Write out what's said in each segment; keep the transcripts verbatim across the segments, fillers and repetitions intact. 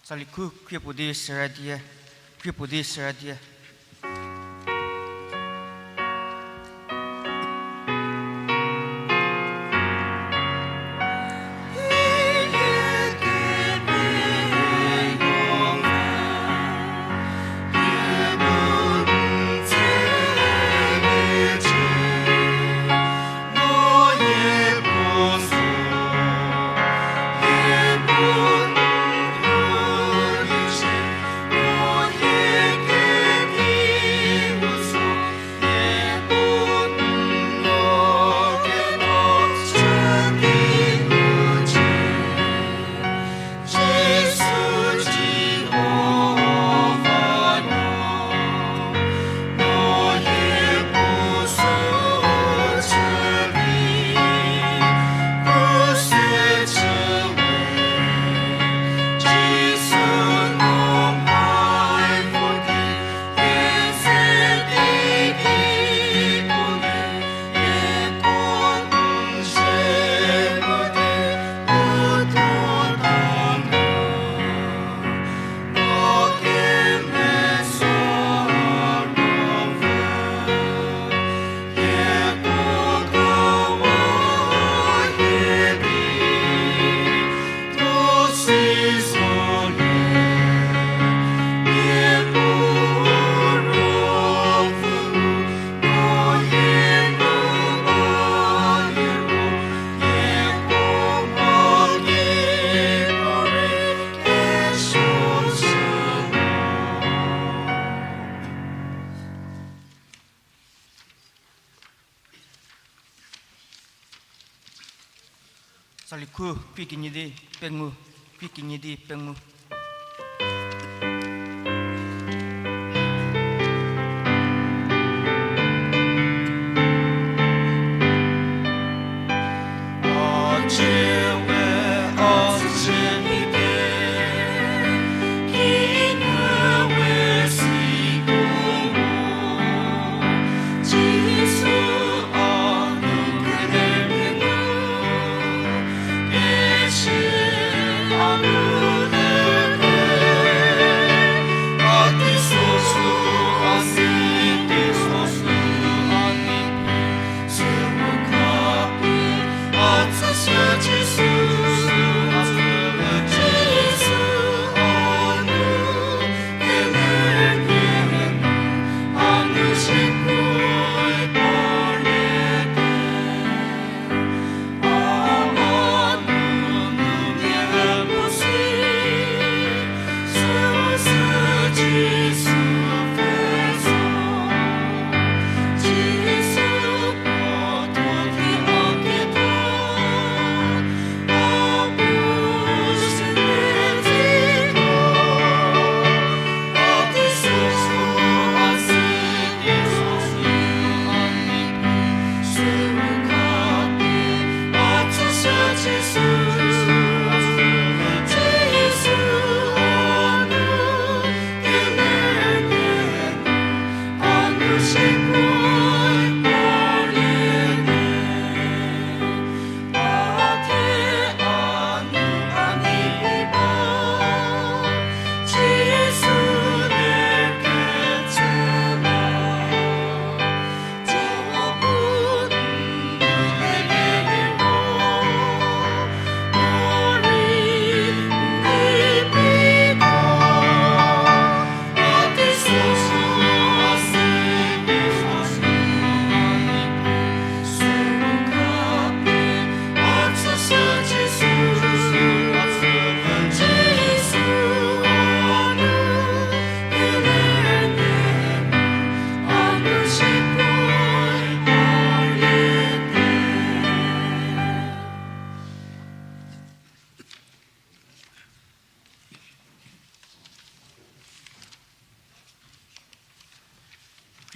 Tsali khu krie puo di sera die, krie puo di sera die. Tsali khu krie kenie di pengou, krie kenie di pengou.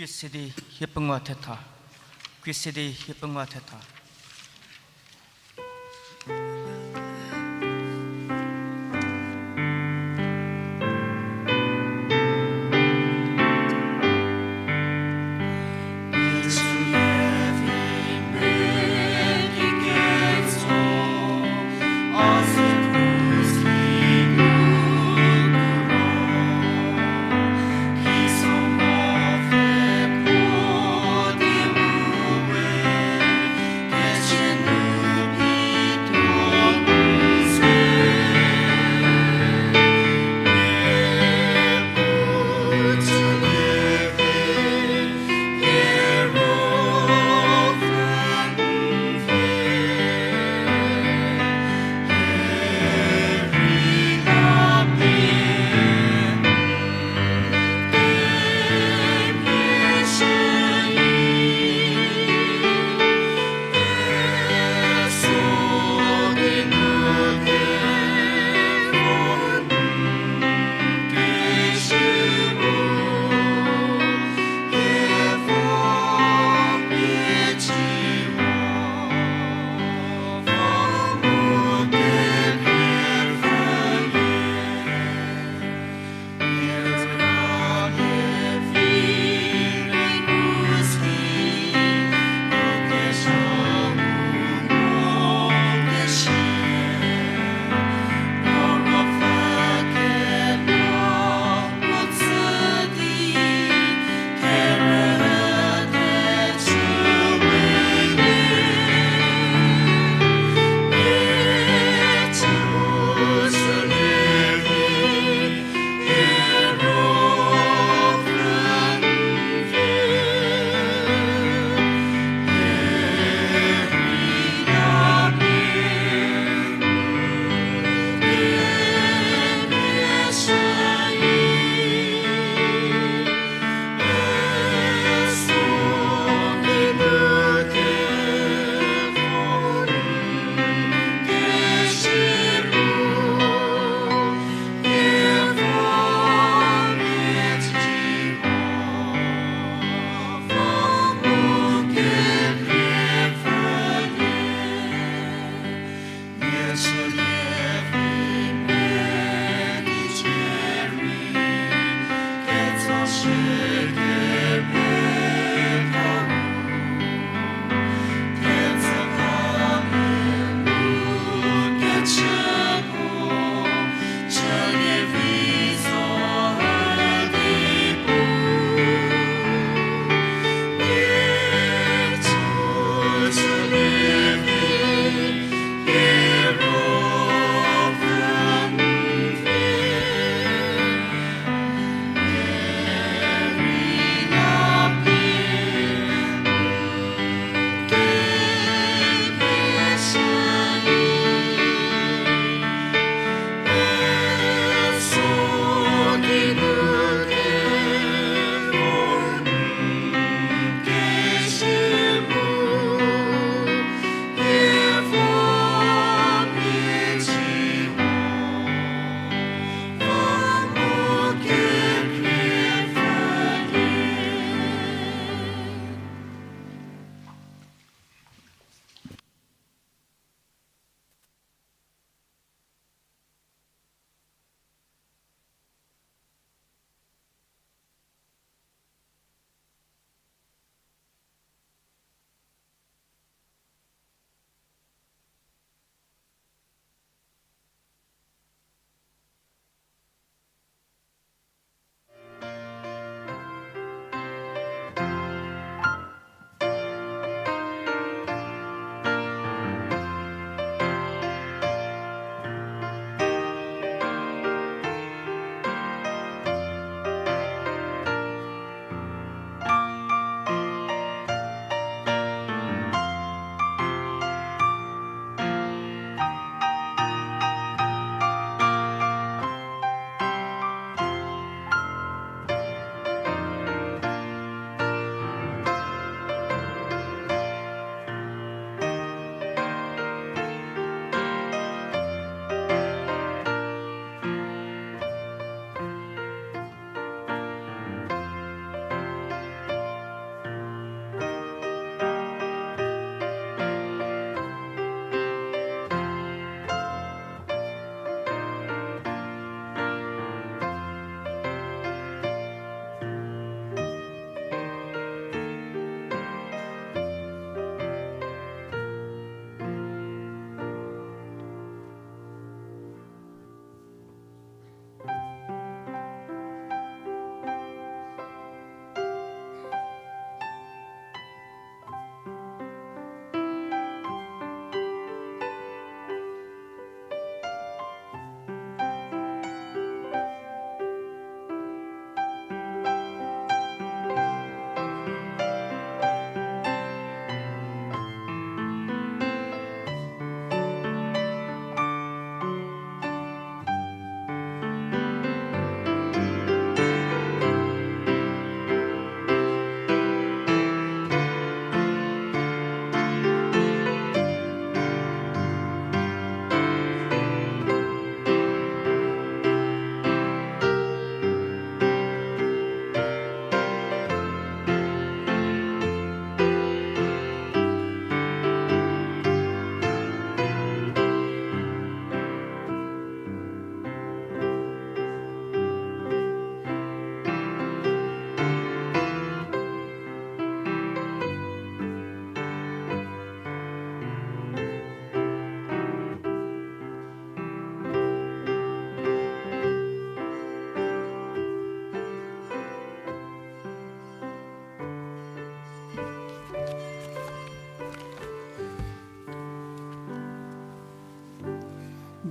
Krie se di hie pengou thetha. Krie se di hie pengou thetha.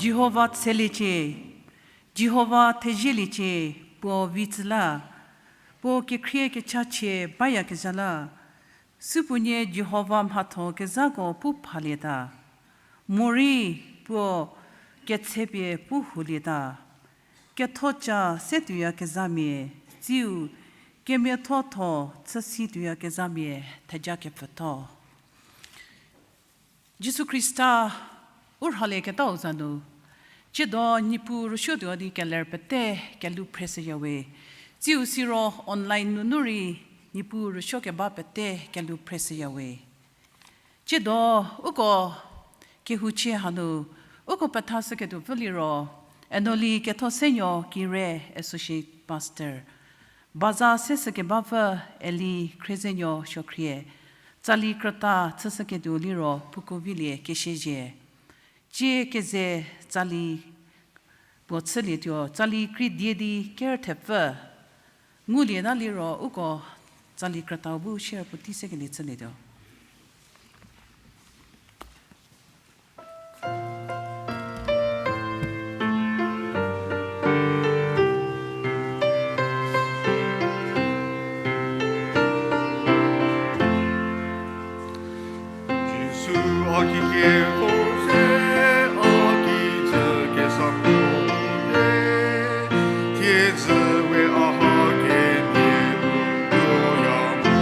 Jihova tseliecie, Jihova thezieliecie, puo vi tsü la, puo kekhrie kechachie bayakezha la, supuonie Jihova mhatho kezhako pu phalieta, morei puo ketsepie pu hulieta, kethoca se tuoyakezhamia, tsiu kemiathotho chüsi tuoyakezhamia theja kepfütho. Jisu Khrista u rhalieketau za nu, tsiedo Niepuu rüsuotuo di keler pete kelhou phreshüyawe. Tsiu siro online nunu rei Niepuu rüsuokeba pete kelhou phreshüyawe. Tsiedo uko kehouchie hanu uko pethashüketuopfü liro, Enoli Kethosenuo Kire, Associate Pastor, baza seshükebapfü Eli Khriezenuo Suokhrie, tsali krüta chüshüketuo liro Phukovilie Kesiezie. Tsie keze tsali puo chülietuo, tsali krie die di ker thepfü ngulieta liro uko tsali krütau bu share puotei sekelie chülietuo. Jisu a ki kehou se, a ki tsü kesa mo te, thiedzü we a ha kenie nu tuoya mo.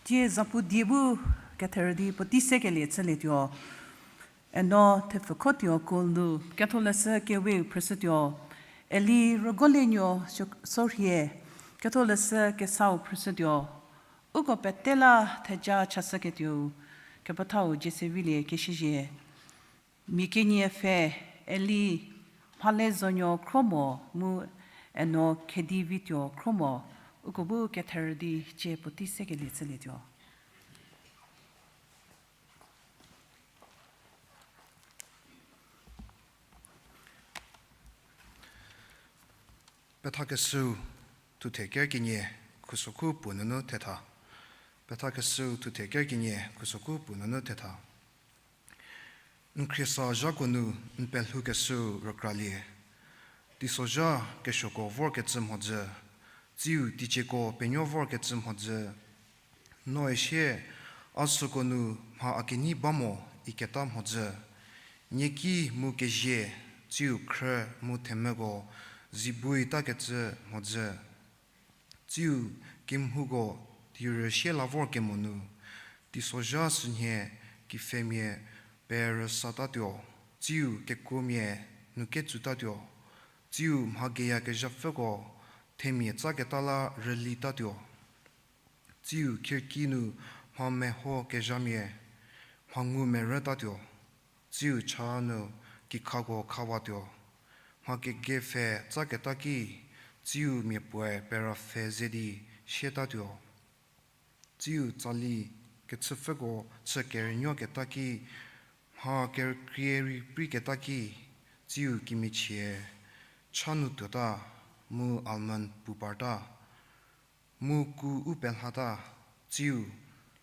Tie zapu die bu ketherü di puotei sekelie chülietuo. Eno thepfükhotuo kol nu Ketholeshü Keweu phrüshütuo. Eli Rügolienuo Sorhie, Ketholeshü Kesau phrüshütuo. Uko pete la theja chashüketuou kepethau Jiesevilie Kesiezie. Mia kenie pfhe, Eli Mhalezonuo Khromo mu Eno Khedivituo Khromo, uko bu ketherü di cie puotei sekelie chülietuo. Pethakeshüu thuthe ker kenie khusokhu puo nunu thetha. Pethakeshüu thuthe ker kenie khusokhu puo nunu thetha. N khriesa zhako nu n pelhoukeshüu rükralie. Teisozha kesuoko vorkecü mhodzü, tsiu teicieko penuo vorkecü mhodzü, noe sie, a süko nu mha a kenei ba mo iketa mhodzü, nieki mu kezie, tsiu khrü mu themvüko zibuitakecü mhodzü, tsiu kemhouko teirü sie la vorkemo nu, teisozha sünhie kepfhemia perüsatatuo, tsiu kekuomia nu ketsutatuo, tsiu mha geyakezhapfüko themia tsaketa la rülitatuo, tsiu khirki nu mha mehokezhamia mha ngu merütatuo, tsiu cha nu kikhako khawatuo, mha kegepfhe tsaketa ki, tsiu mia puoe perapfhe ze di siatatuo, tsiu tsali kechüpfüko chü kerünuoketa ki, mha kerükrie rei preiketa ki, tsiu kemichie cha nu tuota, mu almond pu parta, mu ku u pelhata, tsiu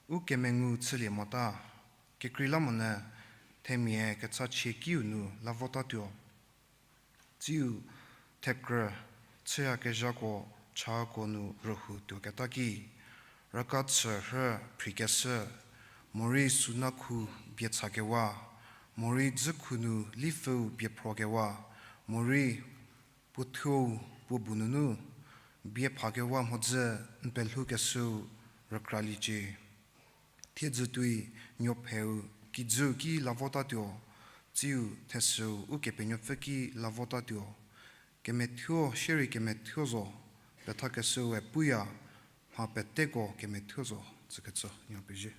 u kemengu chülie mota, kekreilamonyü themia kechachie kiu nu la votatuo, tsiu thekrü chüyakezhako chako nu rühou tuoketa ki, raka chü rhü phrikeshü, morei suna khu bie tsakewa, morei dzükhu nu lipfüu bie phrokewa, morei puothuou puo bu nunu bie phakewa mhodzü n pelhoukeshüu rükraliecie. Thiedzü tuoi nuopheu kijüu ki la votatuo, tsiu thesüu Ukepenuopfü ki la votatuo. Kemethuo shierei kemethuo zo, pethakeshüue puya, mha peteko kemethuo zo, tsükecü nuo pezie.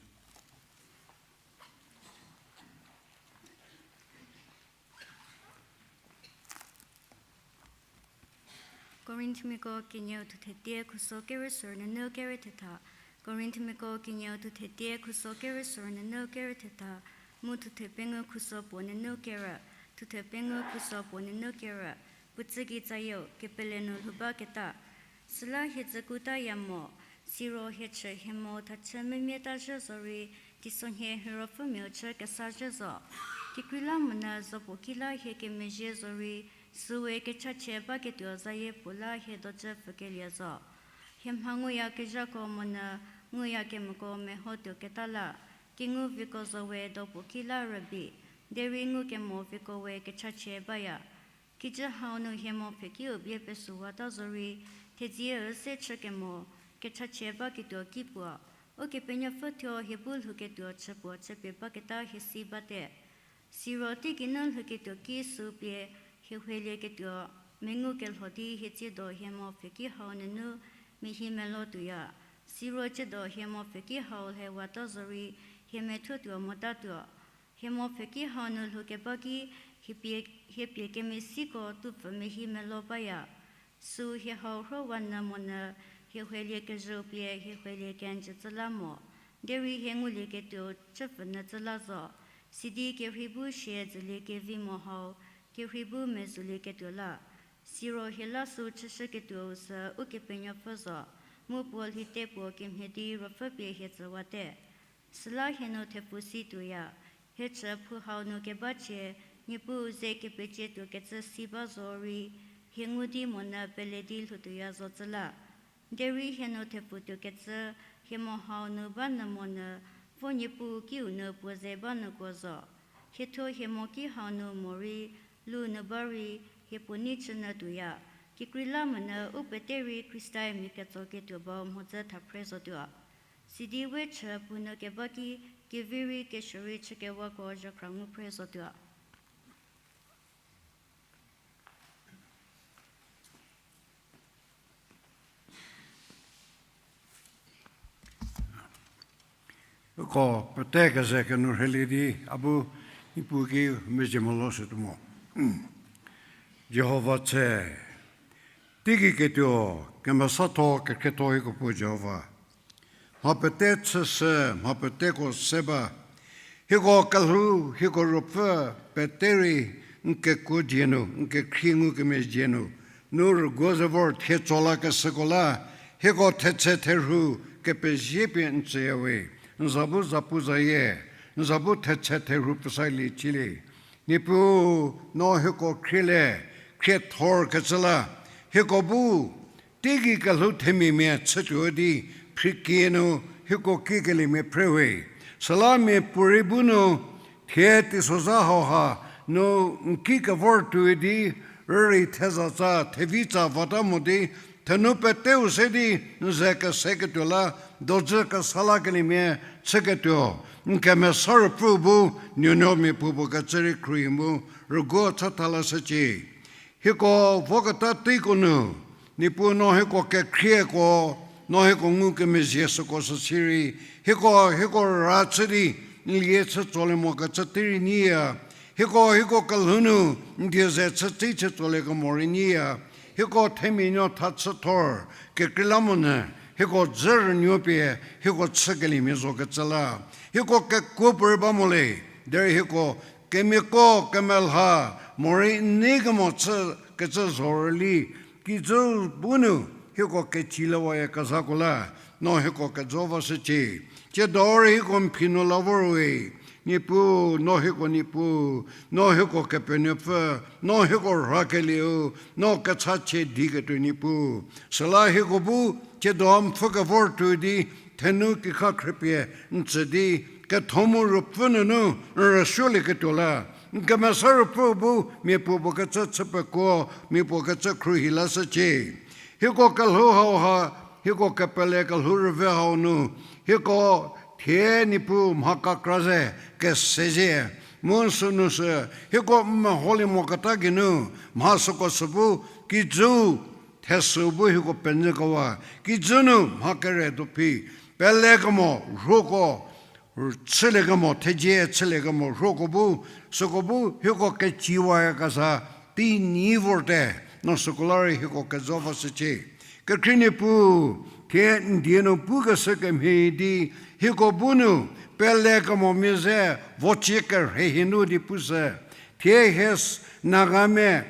Korinthmiako kenieu thuthe tie khuso kerü sor nunu kerü thetha. Korinthmiako kenieu thuthe tie khuso kerü sor nunu kerü thetha, mu thuthe pengou khuso puo nunu kerü, thuthe pengou khuso puo nunu kerü, puo tsügei tsayieu kepele nu lhou baketa. Süla hie dzükutaya mo, siro hie chü hie mo thachü memieta zhü zorei, teisonhie hie ruopfümiau chü kesa zhü zo. Kekreilamonyü zopuo ki la hie kemezhie zorei, süwe kechachie baketuo zayie puo la hie dojü pfükelie zo. Hie mha nguyakezhako monyü nguyakemoko mehotuoketa la, kenguviko zo we dopuo ki la rübei, derei ngukemo viko we kechachie baya. Kijü hau nu hie mo pfhekiu bie pesuwata zorei, thedzieu se chükemo, kechachie baketuo ki puo, Ukepenuopfü thuo hie bu lhouketuo chüpuo chüpie baketa hie si bate. Siro teigei nu lhouketuo ki sü pie hie huelieketuo, mengu kelho di hie tsiedo hie mo pfheki hau nunu mehi melo tuoya. Siro tsiedo hie mo pfheki hau lhewata zorei, hie methuotuo motatuo. Hie mo pfheki hau nu lhoukeba ki, hie pie, hie pie kemesiko tupfü mehi melo baya. Süu hie hau rhowa nyü monyü, hie huelie kezhüu pie hie huelie kenjü tsü la mo. Derei hie ngulieketuo chüpfü nyü tsü la zo. Sidi kerhei bu sie dzülie kevi mo hau, kerhei bu mezhülieketuo la. Siro hie la süu chüshüketuou sü Ukepenuopfü zo, mu puo lhite puo kemhie di ruopfü pie hie tsüwate. Süla hie nu thepfu si tuoya, hie chü phou hau nu keba cie, Niepuu ze kepecie tuokecü si ba zorei, hie ngu di monyü pele di lhoutuoya zo tsü la. Derei hie nu thepfu tuokecü, hie mo hau nu ba nyü monyü, vo Niepuu kiu nu puo ze ba nyükuo zo. Hie thuo hie mo ki hau nu morei, lu nu ba rei, hie puo nei chünyü tuoya. Kekreilamonyü u pete rei Khristae mia ketsoketuo bau mhodzü thaphre zotuo. Sidi we chü puo nu keba ki, kevi rei kesuo rei chükewako zhakhra ngu phre zotuo. Uko pete keze kenu rheilie di, a bu Niepuu ki mezhie molo shütuo mo. Jihova tse, teigei ketuo, kemesatho kekhrietho hieko puo Jihova. Mha pete chüshü, mha peteko se ba. Hieko kelhou, hieko ruopfü pete rei n kekuo dzie nu, n kekhrie ngukemezhie nu, nu rüguo ze vor thie tso lakeshüko la, hieko thetse therhu kepezie pie n tsüyawe, n za bu zapuzayie, n za bu thetse therhu pfhüsalie chülie. Niepuu, no hieko khrie le, khriethorkecü la, hieko bu teigei kelhou themiamia chütuo di, phrikie nu hieko kikeliemia phrewe. Süla miapuorei bu nu, thie teisozha hauha nu n ki kevortuo di, rürei thezatsa, thevitsa vota mo di, thenu peteu se di, n ze keseketuo la, dojü kesa lakeliemia chüketuo, n Kemesa Ruopfü bu, nuonuo miapuo puo kecü rei khruohi mu, rüguo chatha lashücie. Hieko voketa teiko nu, Niepuu no hieko kekhrieko, no hieko ngukemezhie süko süsirei, hieko, hieko ra chü di, n lie chü tsolie mokecü tei rei nyiya, hieko, hieko kelhou nu, n die ze chütsi chü tsoliekemo rei nyiya, hieko themia nuo tha chüthor, kekreilamonyü, hieko dzü rünuo pie, hieko chükeliemia zokecü la, hieko kekuo puorei ba mo le, derei hieko kemiako kemelha, morei n nei kemo chükecü zhorüli, kijü bu nu hieko kecilewaya kezhako la, no hieko kejo vashücie. Tsiedo rei hieko n phi nu la vorwe, Niepuu, no hieko Niepuu, no hieko Kepenuopfü, no hieko rhakelieu, no kechachie diketuo Niepuu. Süla hieko bu, tsiedo n pfhü kevortuo di, thenu kikha khrüpie n tsü di, ketho mu ruopfü nunu n rüsuolieketuo la, n Kemesa Ruopfü bu miapuo puo kecü chü pekuo, miapuo kecü khruohi lashücie. Hieko kelhou hauha, hieko kepele kelhou rüve hau nu, hieko thie Niepuu mha kekra ze, kese ze, mu sünu sü, hieko meholie moketa geinu, mha süko sü bu, kijü, thesü bu hieko penyükewa, kijü nu mha kere do phi, pelekemo rhuoko, chüliekemo, thejie chüliekemo rhuoko bu, süko bu hieko keciwaya keza, tei nyi vorte, no süko la rei hieko kejo vashücie. Kekhrie Niepuu, thie n die nu pukeshü kemhie di, hieko bu nu, pelekemomia ze, vocie kerhei hie nu di pushü. Thie hie s-, Nagamia,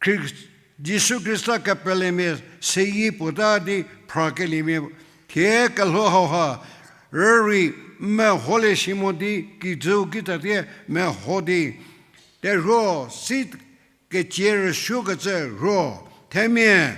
Khri-, Jisu Khrista kepelemia seyie puota di phrakeliemia, thie kelhou hauha, rürei meholie shi mo di, kijüu kitatie meho di, terhuo si kecie rüsuokecü rhuo, themia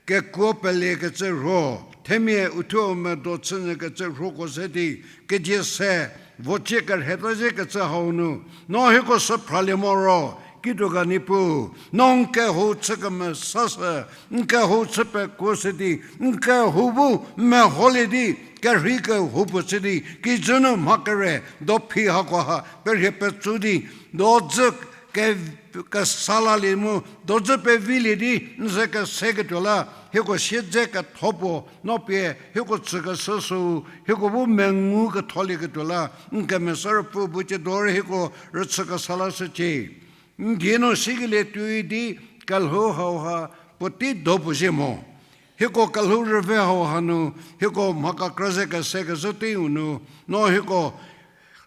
kekuo peliekecü rhuo, themia uthuo medo chünyükecü rhuoko ze di, kejie se, vocie kerheita ziekecü hau nu, no hieko sü phralie moro, kituo ga Niepuu, no n kehou chü kemesashü, n kehou chü pekuoshü di, n kehou bu meholie di, kerhei kehoupuo chü di, kijü nu mha kere, do phi hakoha, perhie petsu di, do dzü ke-, kesa lalie mu, do dzü pevilie di, n ze keseketuo la, hieko siedze ketho puo, no pie, hieko tsükeshü süu, hieko bu mengu ketholieketuo la, n Kemesa Ruopfü bu tsiedo rei hieko rüchü kesa lashücie. N die nu sikelie tuoi di, kelhou hauha, puotei do puo zhie mo. Hieko kelhou rüve hauha nu, hieko mha kekra ze kesekezhü teiu nu, no hieko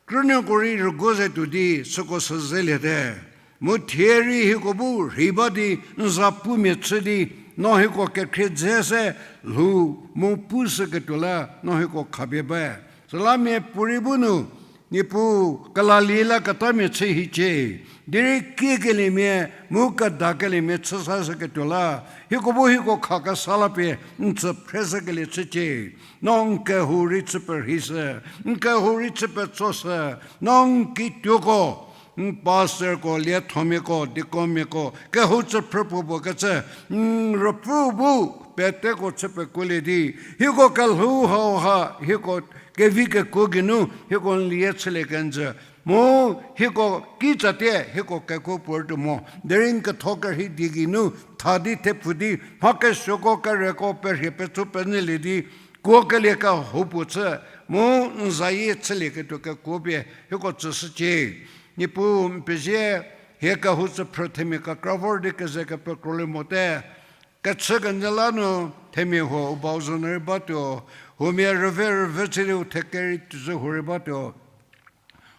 krünuoko rei rüguo ze tuo di, süko sü zeliete. Mu thie rei hieko bu rhei ba di, n za pumia chü di, no hieko kekhrie dze se lhou mu pushüketuo la, no hieko khapie ba. Süla miapuorei bu nu, Niepuu, kelalie la ketamia chü hiecie, derei kiekeliemia, mu kedakeliemia chüsashüketuo la, hieko bu hieko khakesa la pie, n tsü phreshükelie chücie, no n kehou rei chü perheishü, n kehou rei chü petsoshü, no n kituoko, n pastorko, liethomiako, deaconmiako, kehou chü phrüpuo puo kecü, n ruopfü bu, peteko chü pekuolie di, hieko kelhou hauha, hieko kevi kekuo geinu, hieko n lie chülie kenjü. Mu hieko kitsatie, hieko kekuo puortuo mo. Derei n ketho kerhei die geinu, tha di thepfu di, mha kesuoko kereko perhie petsu penyülie di, kuokelie kehoupuo chü, mu n zayie chülieketuo kekuo pie, hieko tsüshücie. Niepuu n pezie, hie kehou tsüphrü themia kekra vor di keze kepekrolie mote. Kechü kenyü la nu themia huo u bau zo nu rei batuo, huomia rüve rüve chü di u thekerei tuozü huo rei batuo.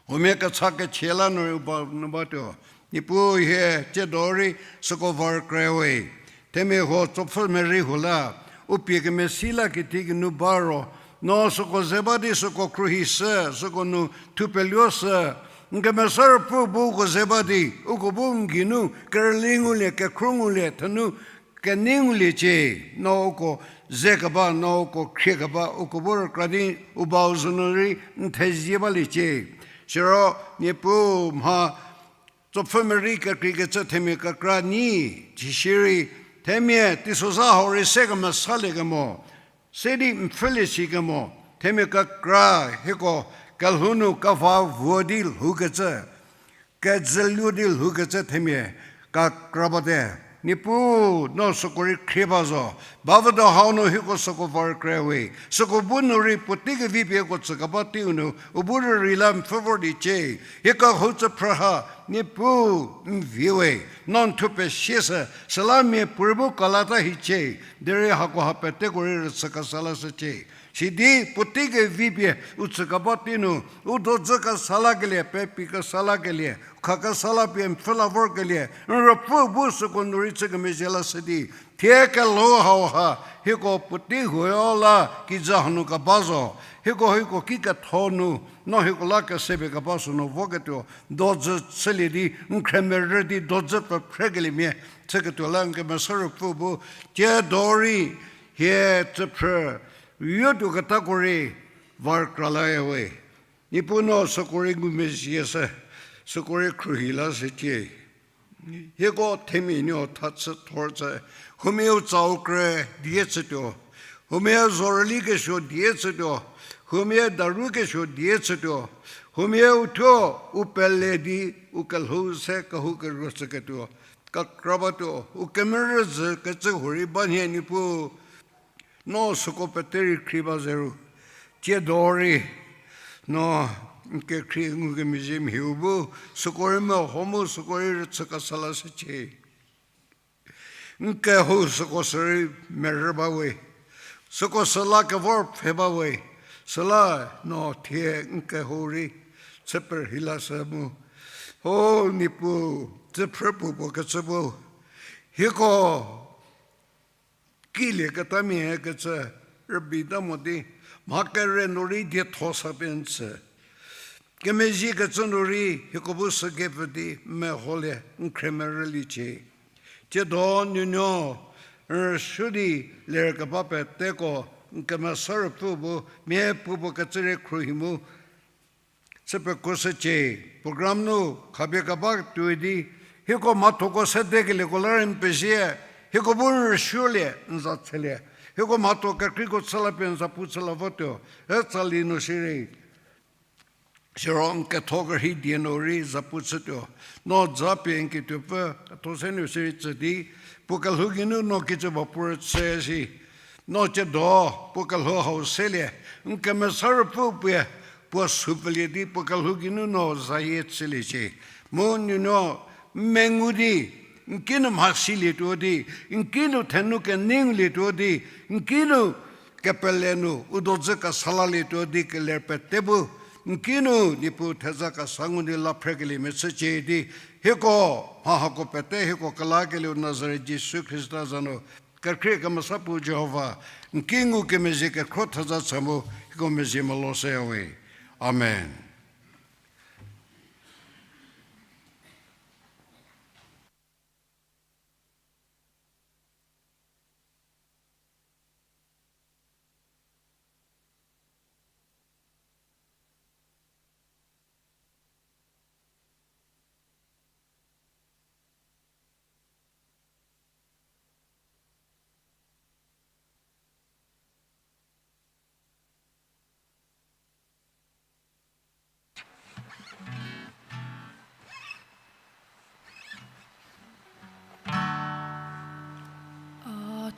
Huomia kecha kechie la nu rei u bau nu batuo. Niepuu hie tsiedo rei süko va rükra we. Themia huo tsopfhü merei huo la, u pie kemesi la kiti geinu ba ro, no süko ze ba di süko khruohishü, süko nu thupeluoshü, n kemesa ruopfü bu uko ze ba di, uko bu n geinu kerüli ngulie, kekhruo ngulie, thenu kenei nguliecie, no uko ze keba, no uko khrie keba, uko bu rükra di u bau zo nu rei n thezie baliecie. Siro Niepuu mha tsopfhü merei kekreikecü themia kekra nyi, cishirei themia teisozha hau rei se kemesaliekemo, se di n pfhülie sikemo, themia kekra hieko kelhou nu kava vuo di lhoukecü, kejüluo di lhoukecü themia kekra bate. Niepuu, no süko rei khrie ba zo. Bavüdo hau nu hieko süko va rükra we. Süko bu nu rei puotei kevi pie uko tsü keba teiu nu, u bu rürei la n pfhü vor di cie. Hie kehou tsüphrü ha, Niepuu, n vie we. No n thuo pesieshü, süla miapuorei bu kalata hiecie. Derei hakoha peteko rei rüchü kesa lashücie. Sidi puotei kevi pie u tsü keba tei nu, u dodzü kesa lakelie, pepi kesa lakelie, kha kesa la pie n pfhü la vorkelie, n ruopfü bu süko nu rei chü kemezhie lashü di, thie kelhou hauha, hieko puotei huoyo la kijü hanu keba zo, hieko hieko ki ketho nu, no hieko la kesepie keba sünu voketuo, dodzü chülie di, n khremerü di, dodzü pfhephrekeliemia, chüketuo la n kemesa ruopfü bu, tsiedo rei, hie tsüphrü, yotuo ketako rei, va rükra layawe. Niepuu no süko rei ngumezhie shü, süko rei khruohi lashücie. Hieko themia nuo tha chü thor chü, huomia u tsau kre die chütuo, huomia zorüli kesuo die chütuo, huomia daru kesuo die chütuo, huomia u thuo u pele di u kelhou se kehoukeruo chüketuo, kekra batuo, u kemerü zhü kecü huorei ba nhie Niepuu, no süko pete rei khrie ba zeru, tsiedo rei, no n kekhrie ngukemezhie mhiu bu, süko rei meho mu süko rei rüchü kesa lashücie. N kehou süko sü rei merü bawe, süko süla kevor pfhe bawe, süla no thie n kehou rei chü perhei lashü mu. O Niepuu, tsüphrü puo puo kecü bu, hieko kilieketa mia kecü rübeita mo di, mha kere nu rei dietho sa pie n tsü. Kemezhie kecü nu rei hieko bu sükepfü di meholie n khremerüliecie. Tsiedo nuonuo rüsuo di lerkeba peteko n kemesa ruopfü bu miapuo puo kecü rei khruohi mu chü pekuoshücie, program nu khapie keba tuoi di, hieko mhathoko sedekelieko la rei n pezie, hieko bu n rüsuolie n za chülie, hieko mhatho kekreiko chü la pie n zapu chü la votuo, e tsali nu shierei. Siro n ketho kerhei die nu rei zapu chütuo, no za pie n kituopfü ketho se nu shierei tsü di, puo kelhou geinu no kijü ba puo rüchü si. No tsiedo puo kelhou hau selie, n kemesa ruopfü pie puo sü pfülie di puo kelhou geinu no zayie chüliecie. Mu nuonuo n mengu di, n kinu mhasilietuo di, n kinu thenu kenei ngulietuo di, n kinu kepele nu u dodzü kesa lalietuo di keler pete bu, n kinu Niepuu theza kesa ngu di la phrekelie mechücie di, hieko mha hako pete hieko kelakelieu Nazaret Jisu Khrista za nu, kekhrie kemesa puo Jihova, n ki ngukemezhie kekhro theza cha mu hieko mezhie melo shüyawe. Amen.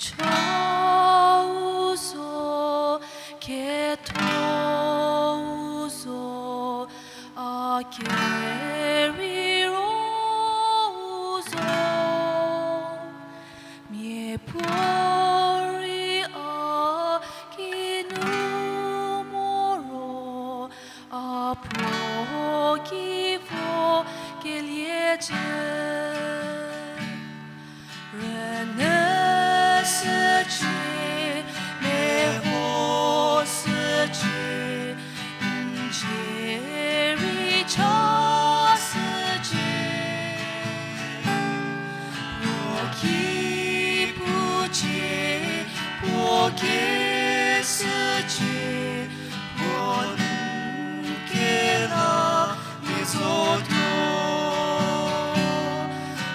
Chau zo, ketho zo, a kerei ro zo. Miapuorei a kinu moro, a puo ki vo kelie jü. Rünyü shücie, meho shücie, n cie rei cha shücie. Puo ki pucie, puo kie shücie, puo n kela mi zotuo.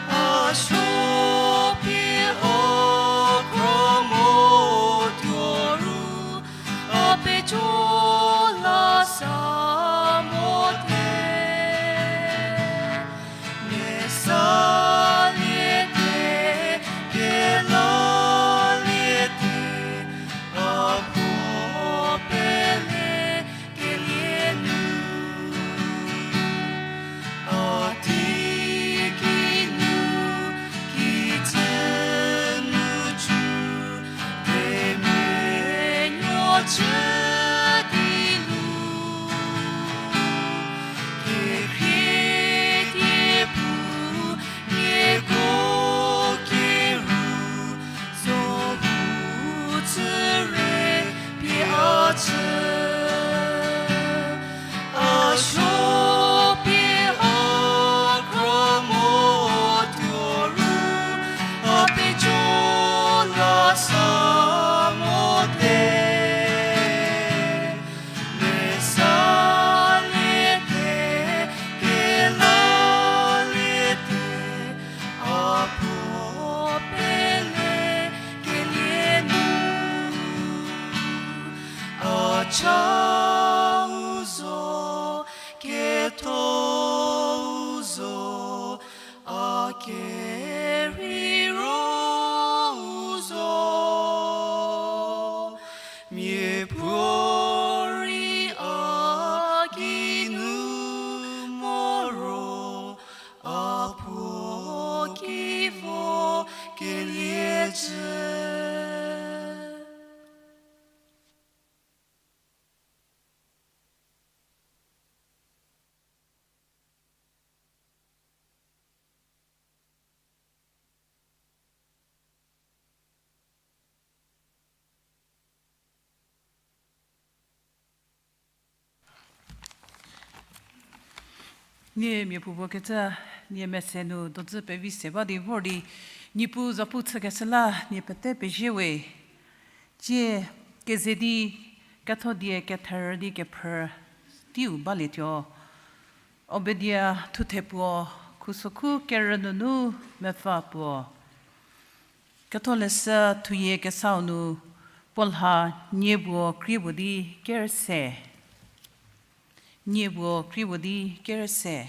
A suo pie a kro motuo ru, a pejo la sa mote. Mesaliete, kelaliete, a puo pele kelie nu. A tei kinu, kijü nu cü, themia nuo chü di lu. Kekhrie die pu, nieko keru, zo hu chü re pie a chü. A suo pie a kro motuo ru, a pejo la sa mote. Mesaliete, kelaliete, a puo pele kelie nu. A chau zo, ketho zo, a kerei ro zo. Miapuorei a kinu moro, a puo ki vo kelie jü. Nie mia puopuo kecü, nie mese nu dodzü pevi se ba di vor di, Niepuu zapu chükeshü la nie pete pezie we. Tsie keze di ketho die ketherü di kephrü teiu balietuo. Obadia thuthe puo, khusokhu kerü nunu mepfü puo. Ketholeshü thuyie kesau nu puo lha nie puo krie puo di kerse. Nie puo krie puo di kerse.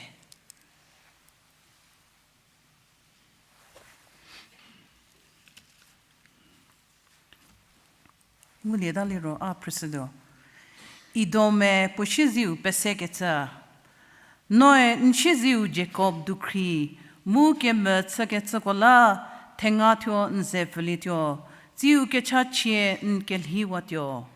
Ngulieta liro a phrüshütuo. Edom-e puo sieziu pesekecü. Noe n sieziu Jakob dukhri, mu kemvü chükecüko la thenga thuo n ze pfülietuo, tsiu kechachie n kelhiwatuo.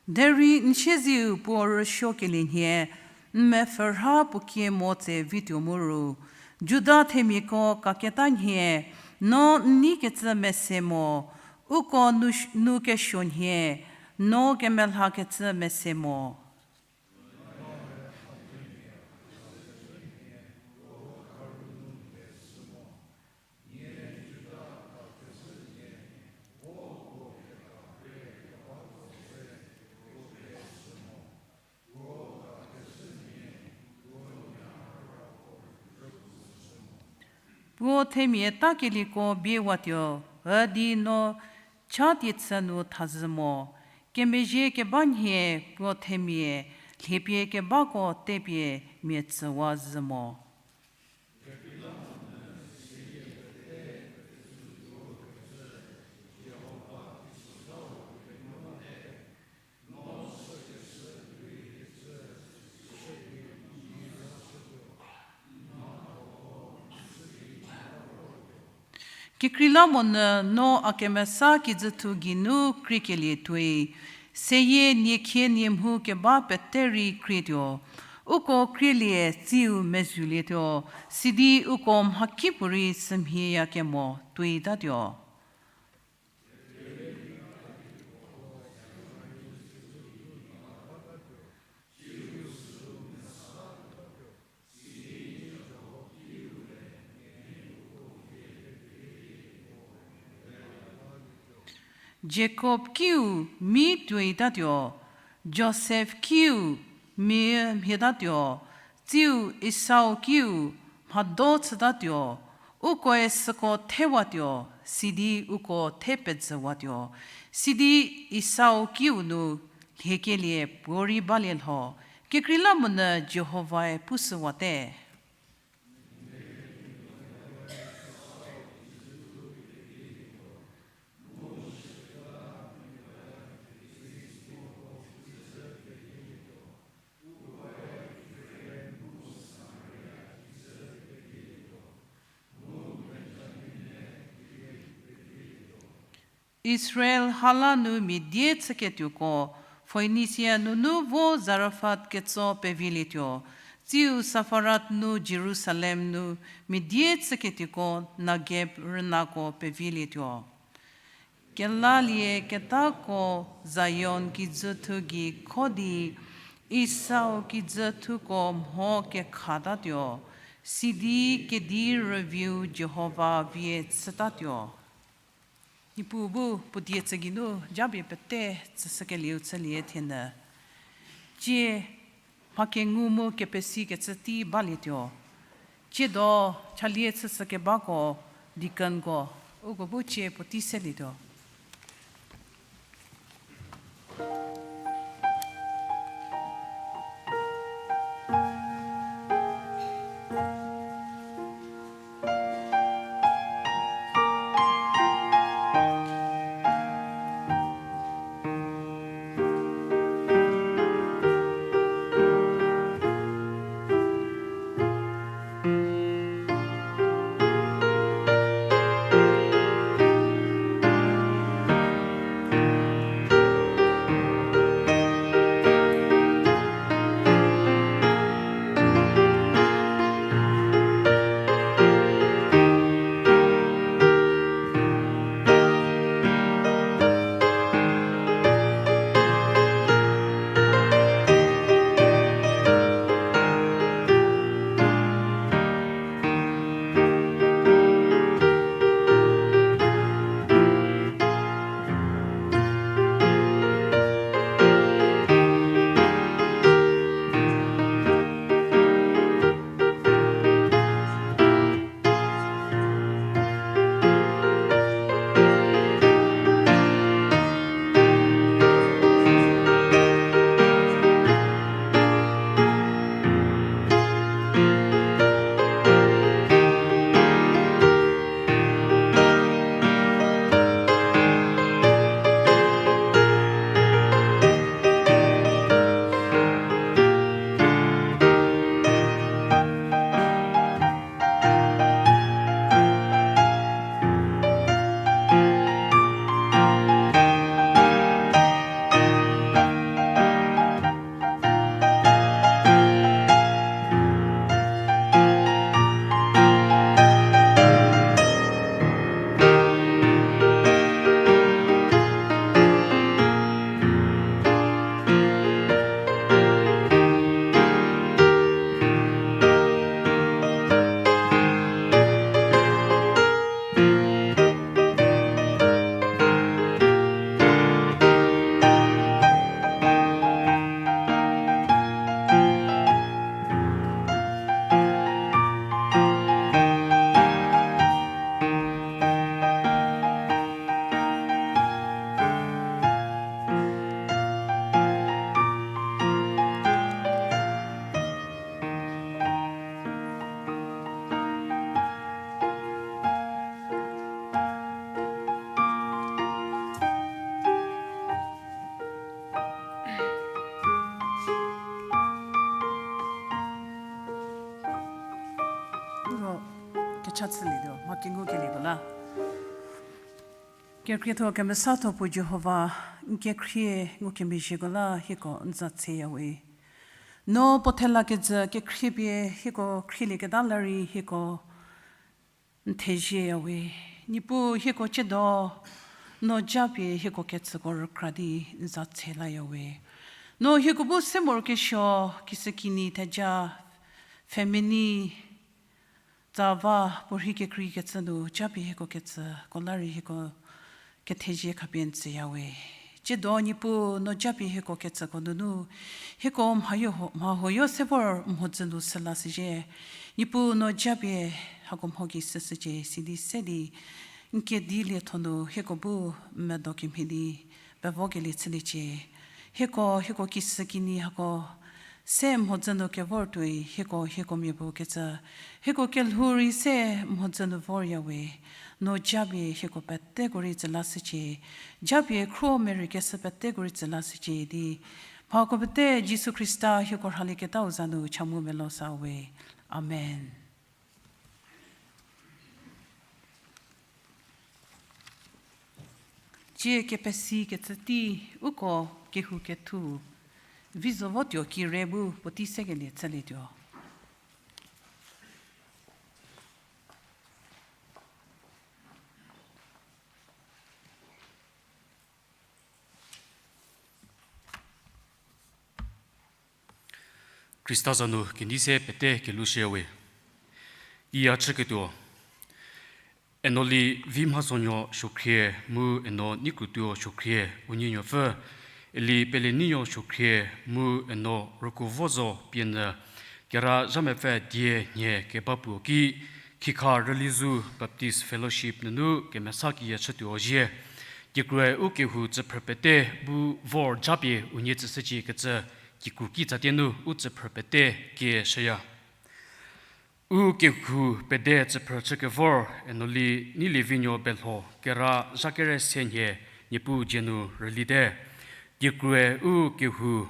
Derei n sieziu puo rüsuokelie nhie, n mepfürha puo kie mo tse vituo mu ru, Juda themiako kaketa nhie, no n neikecü mese mo, uko nu, nu kesuo nhie, no kemelhakecü mese mo. Puo themia takelieko biewatuo, üdi no cha tiechü nu thazhü mo. Kemezhie keba nhie puo themia lhiepie kebako tepie mia tsüwa zhü mo. Kekreilamonyü no a kemesa kijüthu geinu kriekelie tuoi, seyie niekhie nie mhu keba pete rei krietuo. Uko krielie tsiu mezhülietuo, sidi uko mhakipuorei sümhieyakemo tuoitatuo. Jakob kiu mi tuoitatuo, Josef kiu mi mhietatuo, tsiu Esau kiu mhado chütatuo. Ukoe süko thewatuo, sidi uko the pezhüwatuo, sidi Esau kiu nu lhiekelie puorei balie lho, kekreilamonyü Jihovae pushüwate. Israel ha la nu mia die chüketuoko, Foinisia nunu vo Zarefat ketso pevilietuo, tsiu Safarat nu Jerusalem nu mia die chüketuoko Nageb rünako pevilietuo. Kelalie ketako Zion kijüthu gei kho di, Esau kijüthuko mho kekhatatuo, sidi kedi rüviu Jihova vie chütatuo. Niepuu bu puo die tsü geinu japie pete tsüshükelieu chülie thienü. Tsie mha kengu mu kepesikecü tei balietuo. Tsiedo chalie chüshükebako, deaconko, uko bu tsie puotei selietuo. Ro kecha chülietuo, mha kengukelie la. Kekrietho kemesatho puo Jihova, n kekhrie ngukemezhieko la hieko n za tseyawe. No puo thela kejü kekhrie pie hieko khrielieketa la rei hieko n thezieyawe. Niepuu hieko tsiedo, no japie hieko ketsüko rükra di n za tse layawe. No hieko bu se morokesuo, kishükinyi theja, family, tsa va puorhi kekreikecü nu japie hieko ketsüko la rei hieko kethezie khapie n tsüyawe. Tsiedo Niepuu no japie hieko ketsüko nunu, hieko mha huoyo se vor mhodzü nu sü lashüzhie. Niepuu no japie hako mho gei süshücie sidi se di, n kedi lietho nu hieko bu medo kemhie di pevokelie chüliecie. Hieko, hieko kishükinyi hako se mhodzü nu kevor tuoi, hieko, hieko mia puo kecü, hieko kelhou rei se mhodzü nu voryawe. No japie hieko peteko rei tsü lashücie, japie khruo merei keshü peteko rei tsü lashücie di, mhako pete Jisu Khrista hieko rhalieketau za nu cha mu melo sawe. Amen. Tsie kepesi kecü tei uko kehou kethu, vi zo votuo kire bu puotei sekelie chülietuo. Khrista za nu kenei se pete kelushüyawe. Kiya chüketuo, Enoli Vimhazonuo Suokhrie mu Eno Neikrutuo Suokhrie unie nuopfü, Eli Pelenenuo Suokhrie mu Eno Rükuovozo pie nyü, kera zha mepfü die nhie keba puo ki, Khikha Rülizu Baptist Fellowship nunu kemesa kiya chütuo zhie. Kikruoe u kehou tsüphrü pete bu vor japie unie tsüshücie kecü kikru kitsatie nu u tsüphrü pete kieshüya. U kehou pede tsüphrü chükevor Enoli Neilievinuo Belho kera zha kere se nhie Niepuu dzie nu rülite. Kikruoe u kehou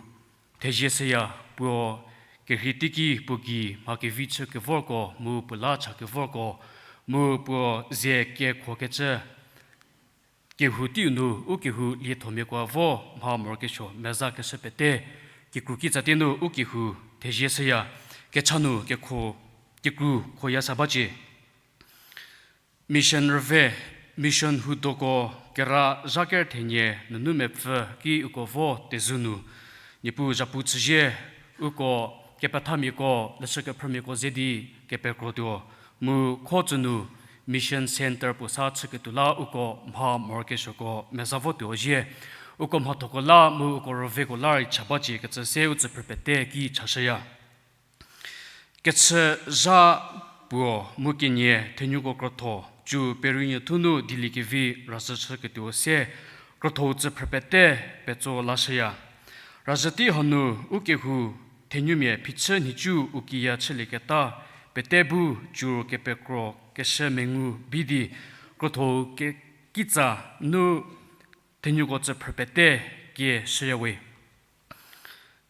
thezie shüya, puo kerhei teiki puo gei mha kevi chükevorko mu puo la cha kevorko mu puo ze kekuokecü kehou teiu nu u kehou liethomiako vo mha morokesuo mezakeshü pete kikru kitsatie nu u kehou thezie shüya. Kecha nu kekho kikru khoya sa bacie. Mission rüve, mission hudoko kera zha ker thenie nunu mepfü ki uko vo tezü nu Niepuu zhapu chüzie, uko kepethamiako leshü kephrümiako ze di kepekrotuo, mu kho tsü nu mission centre puo sa chüketuo la uko mha morokesuoko meza votuo zhie. Uko mhathoko la mu uko rüveko la rei cha bacie kecü se u tsüphrü pete ki chashüya. Kechü zha puo mu kenie thenuko krotho, cü perinuo thunu dieliekevi razhü chüketuo se krotho-u tsüphrü pete petso lashüya. Razhü tei hanu u kehou thenumia phichü nhicu u kiya chülieketa pete bu cü kepekro keshü mengu bi di krotho-u ke-, kitsa nu thenuko tsüphrü pete kie shüyawe.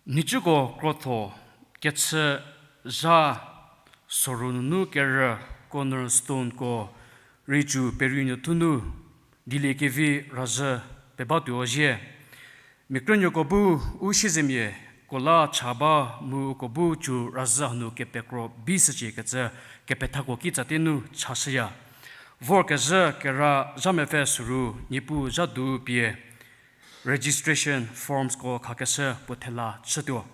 Nhicuko krotho kechü zha soru nunu kerü cornerstoneko rei cü perinuo thunu dieliekevi razhü pebatuo zhie. Mia krünuoko bu u siezemiako la cha ba mu uko bu cü razhü hanu kepekro bi shücie kecü kepethako kitsatie nu chashüya. Vorkezhü kera zha mepfü soru Niepuu zha du pie registration formsko khakeshü puo thela chütuo.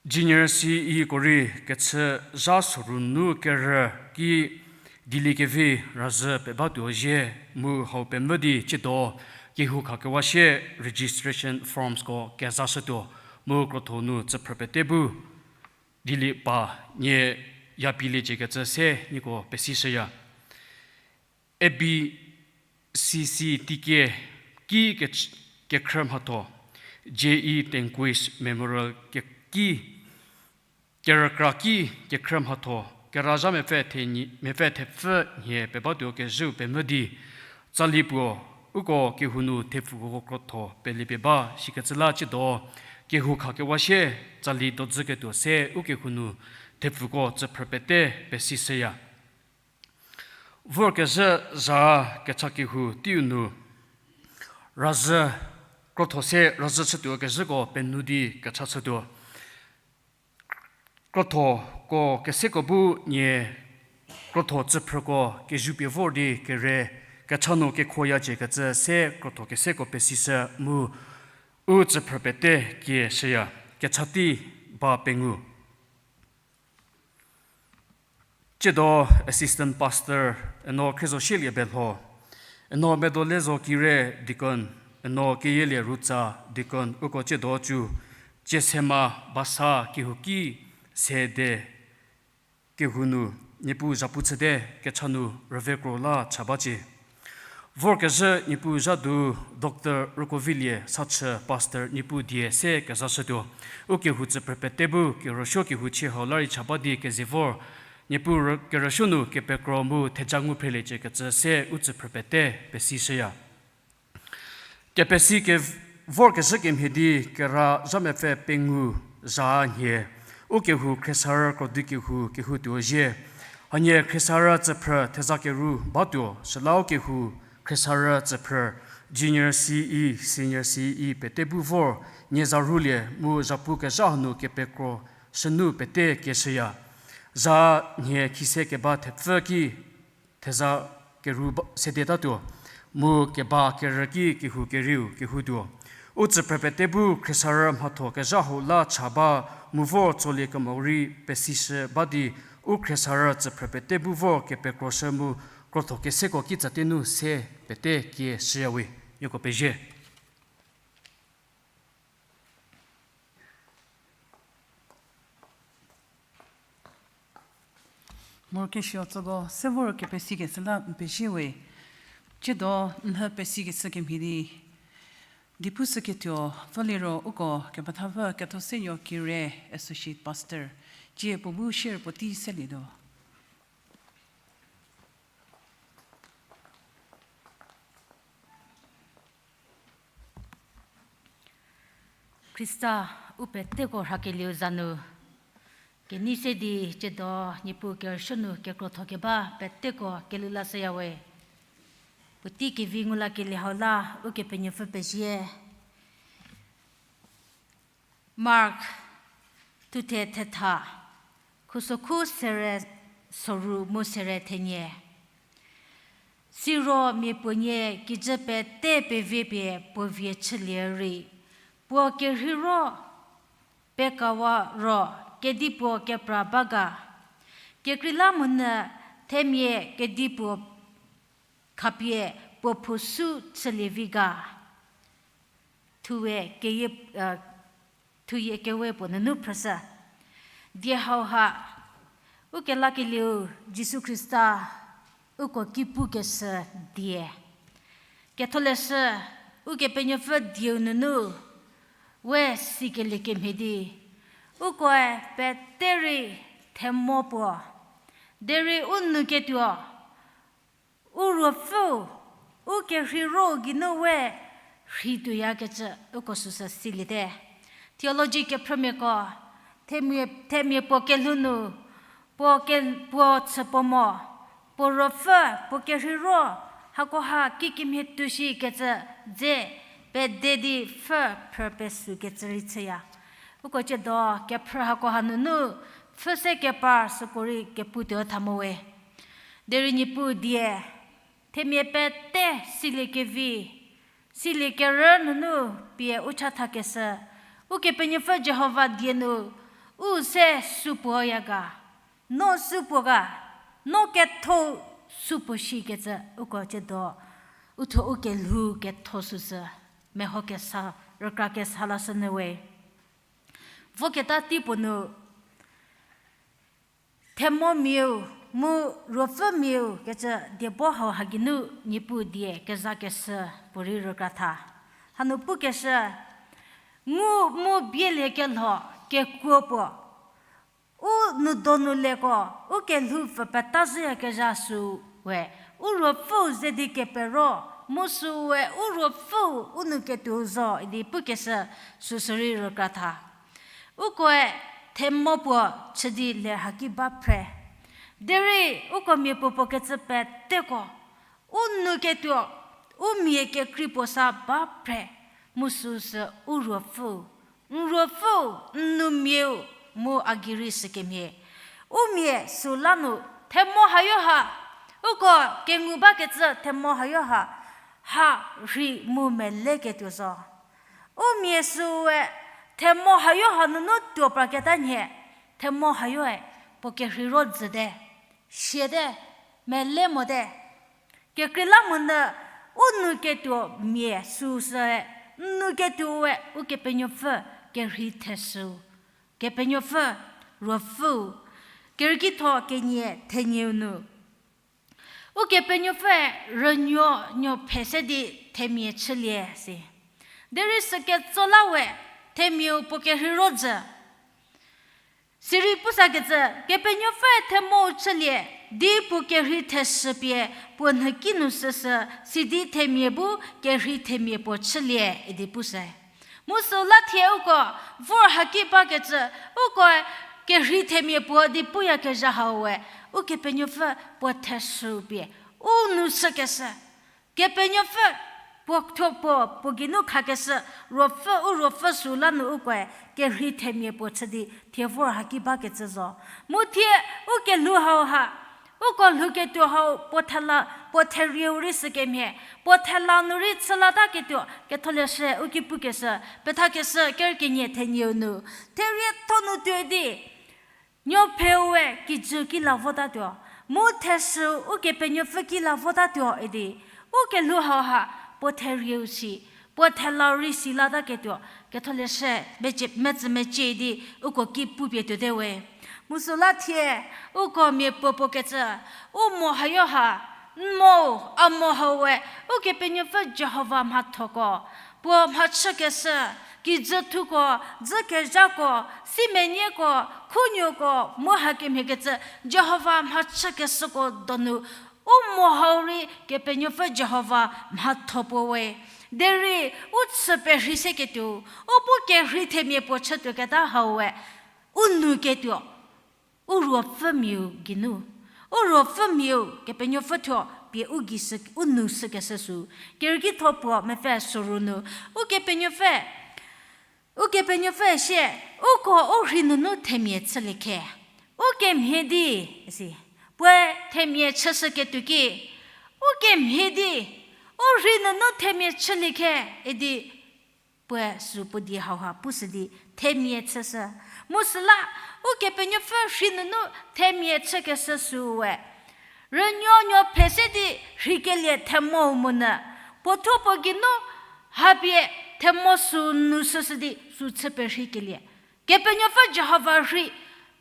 Junior C E ko rei kechü zha soru nunu kerü ki dieliekevi razhü pebatuo zhie mu hau pemvü di ciedo kehou khakewa sie registration formsko kezashütuo mu krotho nu tsüphrü pete bu dielie pa nie ya pieliecie kecü se nieko pesishüya. A B C C tikie ki kekhrü mhatho, J E Tanquist Memorial ki kerükra ki kekhrü mhatho, kera zha mepfü thepfü nhie pebatuo kezhüu pemvü di tsali puo uko kehou nu thepfuko krotho peliepie ba shikecü la ciedo kehou khakewa sie tsali dodzüketuo se u kehou nu thepfuko tsüphrü pete pesishüya. Vorkezhü zha kecha kehou teiu nu, razhü krotho se razhü chütuo kezhüko penuo di kecha chütuo. Krothoko keseko bu nie krotho tsüphrüko kezhü pie vor di kere kecha nu kekhoyacie kecü se krotho keseko pesishü mu u tsüphrü pete kie shüya, kecha tei ba pengou. Tsiedo assistant pastor, eno Khriezoshielie Belho, eno Medolezo Kire deacon, eno Keyelie Rutsa deacon, uko tsiedo cü, Ciesema Basa kehouki sede kehou nu, Niepuu zhapu chüte, kecha nu rüvekro la cha bacie. Vorkezhü Niepuu zhadu Doctor Rükovilie Sachü pastor Niepuu die se kezashütuo. U kehou tsüphrü pete bu kerüsuo kehou chie hau la rei cha ba di keze vor, Niepuu rü-, kerüsuo nu kepekro mu theja ngu phreliecie kecü se u tsüphrü pete pesishüya. Kepesi ke-, vorkezhü kemhie di kera zha mepfü pengou zha nhie, u kehou khriesarü krodi kehou kehoutuo zie. Hanie khriesarü tsüphrü theza keru batuo, süla u kehou khriesarü tsüphrü junior C E, senior C E pete bu vor, nie za rhulie mu zhapu kezha hanu kepekro shünu pete kieshüya. Zha nhie khise keba thepfü ki theza keru ba-, sedetatuo, mu keba kerü ki kehou kerieu kehoutuo. U tsüphrü pete bu khriesarü mhatho kezha hau la cha ba mu vor tsolie kemo rei pesishü ba di, u khriesarü tsüphrü pete bu vor kepekroshü mu krotho keseko kitsatie nu se pete kie shüyawe. Nieko pezie. Morokesuo tsüko se vor kepesikeshü la n pezie we. Tsiedo n hü pesikeshü kemhie di, di pushüketuo pfü liro uko kepethapfü Kethosenuo Kire, Associate Pastor, tsie puo bu share puotei selietuo. Khrista u peteko rhakelieu za nu, kenei se di tsiedo Niepuu kerüsuo nu kekrothokeba peteko kelhou lashüyawe. Puotei kevi ngu lakelie hau la Ukepenuopfü pezie. Mark thuthe thetha, khusokhu sere soru mu sere thenie. Siro mia puonie kijü pete peviepie puo vie chülie rei, puo kerheiro pekawa ro kedipuo kepra ba ga, kekreilamonyü themia kedipuo khapie puo phou sü chülievi ga. Thuwe keyie, thuye kewe puo nunu phrüshü. Die hauha, ukelakelieu Jisu Khrista uko ki pukeshü die. Ketholeshü, Ukepenuopfü dieu nunu we sikelie kemhie di, ukoe pete rei themo puo, derei u nou ketuo, u ruopfüu, u kerheiro geinu we rhei tuoyakecü uko süsü siliete. Theology kephrümiako, themia, themia puo kelhou nu, puo ke, puo chü puo mo, puo ruopfü, puo kerheiro, hakoha kikemhie tuo shikecü dze pede di pfü phrü pesükecü rei chüya. Uko tsiedo kephrü hakoha nunu pfhü se kepar süko rei kepu tuo tha mo we. Derei Niepuu die, themia pete siliekevi, siliekerü nunu pie u chathakeshü, Ukepenuopfü Jihova die nu, u se supuoya ga, no supuo ga, no ketho supuo shikecü uko tsiedo, uthuo u kelhou ketho süsü, meho kesa, rükra kesa lashü nyü we. Voketa tei puo nu, themomiau mu ruopfümiau kecü diebo hau ha geinu Niepuu die kezakeshü puorei rükra tha. Hanu pukeshü, ngu mu bieliekelho kekuo puo, u nou donu leko, u kelhou pfü peta zhüyakezha sü we, u ruopfüu ze di kepero, mu sü we u ruopfüu u nou ketuo zo idi pukeshü süsü rei rükra tha. Ukoe themo puo chü di ler haki ba phre. Derei uko miapuo puo kecü peteko, u nou ketuo, u mia kekrei puo sa ba phre, mu süu sü u ruopfüu, n ruopfüu, n nou miau, mu a gei rei sükemhie. U mia süu la nu, themo hayo ha, uko kengu bakecü themo hayo ha, ha rhei mu meleketuo zo. U mia süue, themo hayo ha nunu tuo praketa nhie, themo hayoe, puo kerhei ro dzüte, siate, mele mote. Kekreilamonyü, u nou ketuo mia süu süe, n nou ketuoe, Ukepenuopfü kerhei thesüu, Kepenuopfü ruopfüu, Kerükitho kenie thenieu nu. Ukepenuopfüe rünuo nuo phe se di themia chülie si. Derei süketso la we, themiau puo kerhei ro dzü. Sirei pusakecü, Kepenuopfüe themou chülie, di puo kerhei thesü pie, puo nhüki nu süsü, sidi themia bu kerhei themia puo chülie, idi pusü. Mu süu la thie uko, vor haki bakecü, uko kerhei themia puo di puyakezha hau we, Ukepenuopfü puo thesü pie, u nou sükeshü. Kepenuopfü puo thuo puo, puo geinu khakeshü, ruopfü, u ruopfü süu la nu ukoe, kerhei themia puo chü di, thie vor haki bakecü zo. Mu thie, u kelhou hau ha, uko lhouketuo hau puo thela, puo therieu rei sükemhie, puo thela nu rei chü lataketuo, Ketholeshü, u ki pukeshü, pethakeshü, Kerükenie thenieu nu. Therietho nu tuoi di, nuo pheue kijü ki la votatuo, mu thesüu Ukepenuopfü ki la votatuo idi, u kelhou hau ha, puo therieu si, puo thelau rei si lataketuo, Ketholeshü, mecie, metsü mecie di, uko ki pupie tuote we. Mu süu la thie, uko miapuo puo kecü, u mo hayo ha, n mo, a mo hau we, Ukepenuopfü Jihova mhathoko, puo mhachükeshü, kijü thuko, dzükezhako, simenuoko, khunuoko, mu hakemhie kecü, Jihova mhachükeshüko donu, u mo hau rei Kepenuopfü Jihova mhatho puo we. Derei, u chü perhei seketuo, u bu kerhei themia puo chütuoketa hau we, u nou ketuo, u ruopfümiau geinu, u ruopfümiau Kepenuopfü thuo pie u gei sü, u nou sükeshü süu, Kerükitho puo mepfü soru nu, Ukepenuopfü, Ukepenuopfü sie, uko u rhei nunu themia chülie khe, u kemhie di, si, puoe themia chüshüketuo ki, u kemhie di, u rhei nunu themia chülie khe, idi, puoe süu puo die hau ha pushü di themia chüshü. Mu süla, Ukepenuopfü rhei nunu themia chükeshü süue, rünuonuo phe se di rheikelie themou monyü, puo thuo puo geinu hapie themo süu nu süshü di süu chü perheikelie. Kepenuopfü Jihova rhei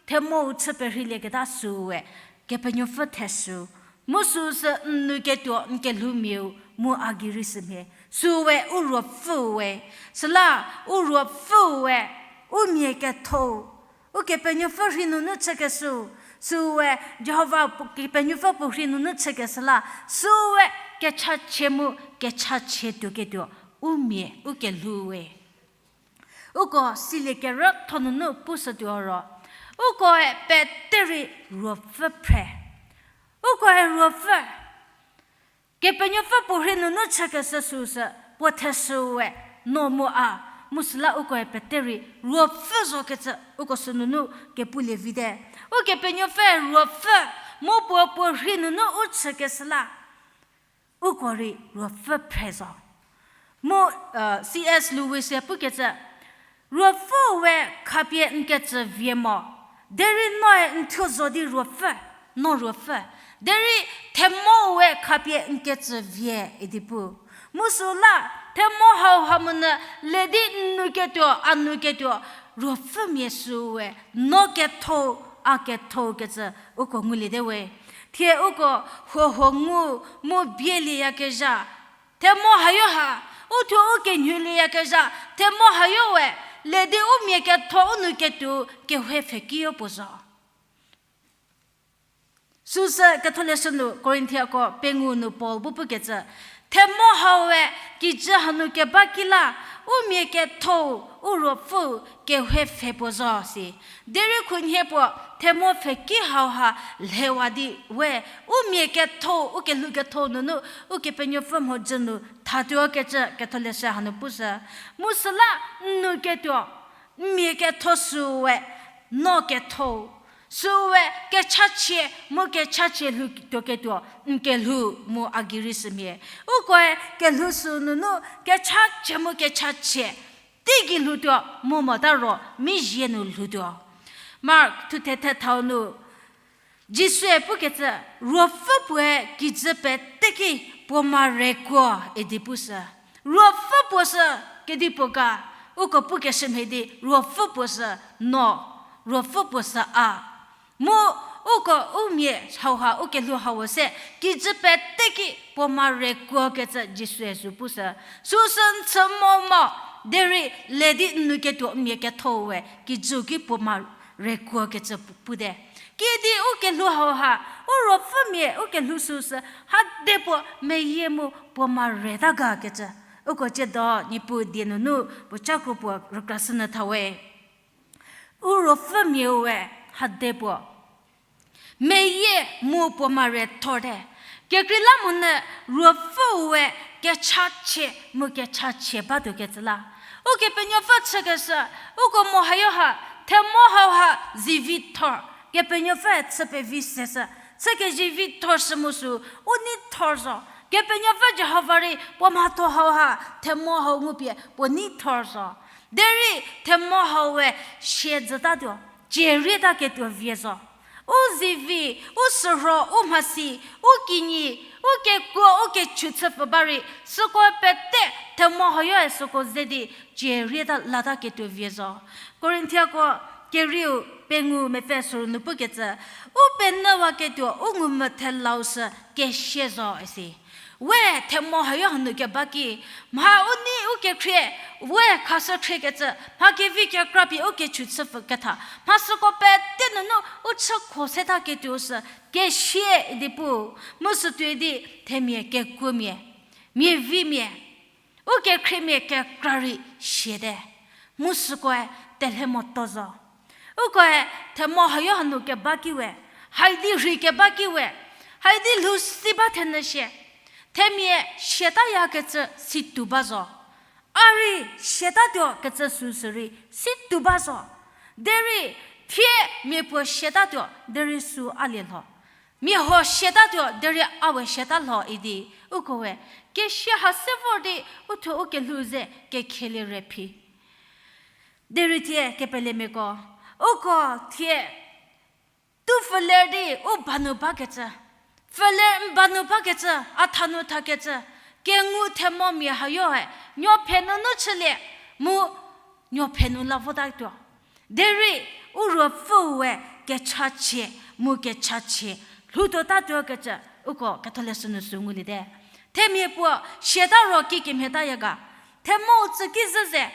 themou chü perheilieketa süue, Kepenuopfü thesüu. Mu süu sü n nou ketuo n kelhoumiau mu a gei rei sümhie. Süue u ruopfüu we. Süla u ruopfüu we, u mia kethou, Ukepenuopfü rhei nunu chükeshüu, süue Jihova puo, Kepenuopfü puo rhei nunu chükeshü la, süue kechachie mu kechachie tuoketuo, u mia u kelhou we. Uko silie kerütho nunu pushütuo ro, ukoe pete rei ruopfü phre. Ukoe ruopfü. Kepenuopfü puo rhei nunu chükeshü süu sü, puo thesüue, no mu a, mu süla ukoe pete rei ruopfü zokecü, uko sünunu kepulie vite. Ukepenuopfü ruopfü, mu puo puo rhei nunu u chükeshü la, uko rei ruopfü phre zo. Mu, C S Lewis-e pukecü, ruopfüu we khapie n kecü vie mo, derei noe n thuo zo di ruopfü, no ruopfü, derei themou we khapie n kecü vie idi pu. Mu süla, themo hau hamonyü le di n nou ketuo, a nou ketuo, ruopfümia süue, no kethou, a kethou kecü uko nguliete we. Thie uko huohuo ngu mu bielieyakezha, themo hayo ha, u thuo u kenhulieyakezha, themo hayo we, le di u mia ketho u nou ketuo kehou pfhekiyo puo zo. Süsü ketholeshü nu Korinthiako pengou nu Paul bu pukecü, themo hau we kijü hanu keba ki la, u mia ketho-u, u ruopfüu kehou pfhe puo zo si. Derei khunhie puo themo pfheki hauha lhewa di we, u mia ketho-u, u kelhou ketho-u nunu, Ukepenuopfü mhodzü nu thatuokecü ketholeshü hanu pushü. Mu süla n nu ketuo, n mia ketho süu we, no ketho-u, süu we kechachie mu kechachie lhou tuoketuo, n kelhou mu a gei rei shümia. Ukoe kelhou süu nunu kechachie mu kechachie teigei lhoutuo mu mota ro, mizie nu lhoutuo. Mark thuthe thethau nu, Jisue pukecü, ruopfü puoe kijü pete ki puo mare kuo idi pushü. Ruopfü puo sü kedipuo ga, uko pukeshü mhie di ruopfü puo sü no, ruopfü puo sü a. Mu uko u mia hauha u kelhou hau se, kijü pete ki puo mare kuokecü Jisue sü pushü. Süsü n chü mo mo, derei le di n nu ketuo n mia ketho-u we kijüu ki puo mare kuokecü pu-, pute. Kidi u kelhou hauha, u ruopfümia u kelhou süsü, ha de puo meyie mu puo mareta gakecü. Uko ciedo Niepuu die nunu puo cako puo rükrashünyü thawe. U ruopfümiau we ha de puo meyie mu puo mare thorte. Kekreilamonyü ruopfüu we kechachie mu kechachie batuokecü la. Ukepenuopfü chükeshü, uko mo hayo ha, themo hauha zivi thor. Kepenuopfüe chü pevi seshü, chü kezivi thor shü mu sü, u nei thor zo. Kepenuopfü Jihova rei puo mhatho hauha, themo hau ngupie puo nei thor zo. Derei themo hau we sie zütatuo, cie rietaketuo vie zo. U zivi, u sürho, u mhasi, u kinyi, u kekuo, u kechu chüpfü ba rei, süko pete themo hauyoe süko ze di cie rieta lataketuo vie zo. Korinthiako kerieu pengou mepfü suru nu pukecü, u penyüwaketuo u ngumvü thelau sü kesie zo isi. We themo hayo hanu keba ki, mha u nei u kekhrie, we khashü khriekecü, mha kevi kekra pie u kechu chüpfü ketha, mha süko pete nunu u chükho setaketuo sü kesie idi pu, mu sütuoi di themia kekuomia, miavimia, u kekhriemia kekra rei siate, mu sükoe telhe moto zo. Ukoe themo hayo hanu keba ki we, haidi rhei keba ki we, haidi lhou si ba thenyü shie, themia siatayakecü situo ba zo. A rei siatatuokecü süsü rei situo ba zo. Derei thie mia puo siatatuo, derei sü a lie lho. Mia huo siatatuo, derei a we siata lho idi, uko we kesia ha se vor di, u thuo u kelhou ze kekhelie re phi. Derei thie kepelemiako, uko thie tu pfhüler di u ba nu bakecü, pfhüler n ba nu bakecü, a tha nu thakecü, kengu themomia hayoe, nuophe nunu chülie, mu nuophe nu la votatuo. Derei u ruopfüu we kechachie mu kechachie lhoutuotatuokecü, uko ketholeshü nu sü nguliete. Themia puo siata ro kikemhie taya ga, themou tsü ki zhü ze,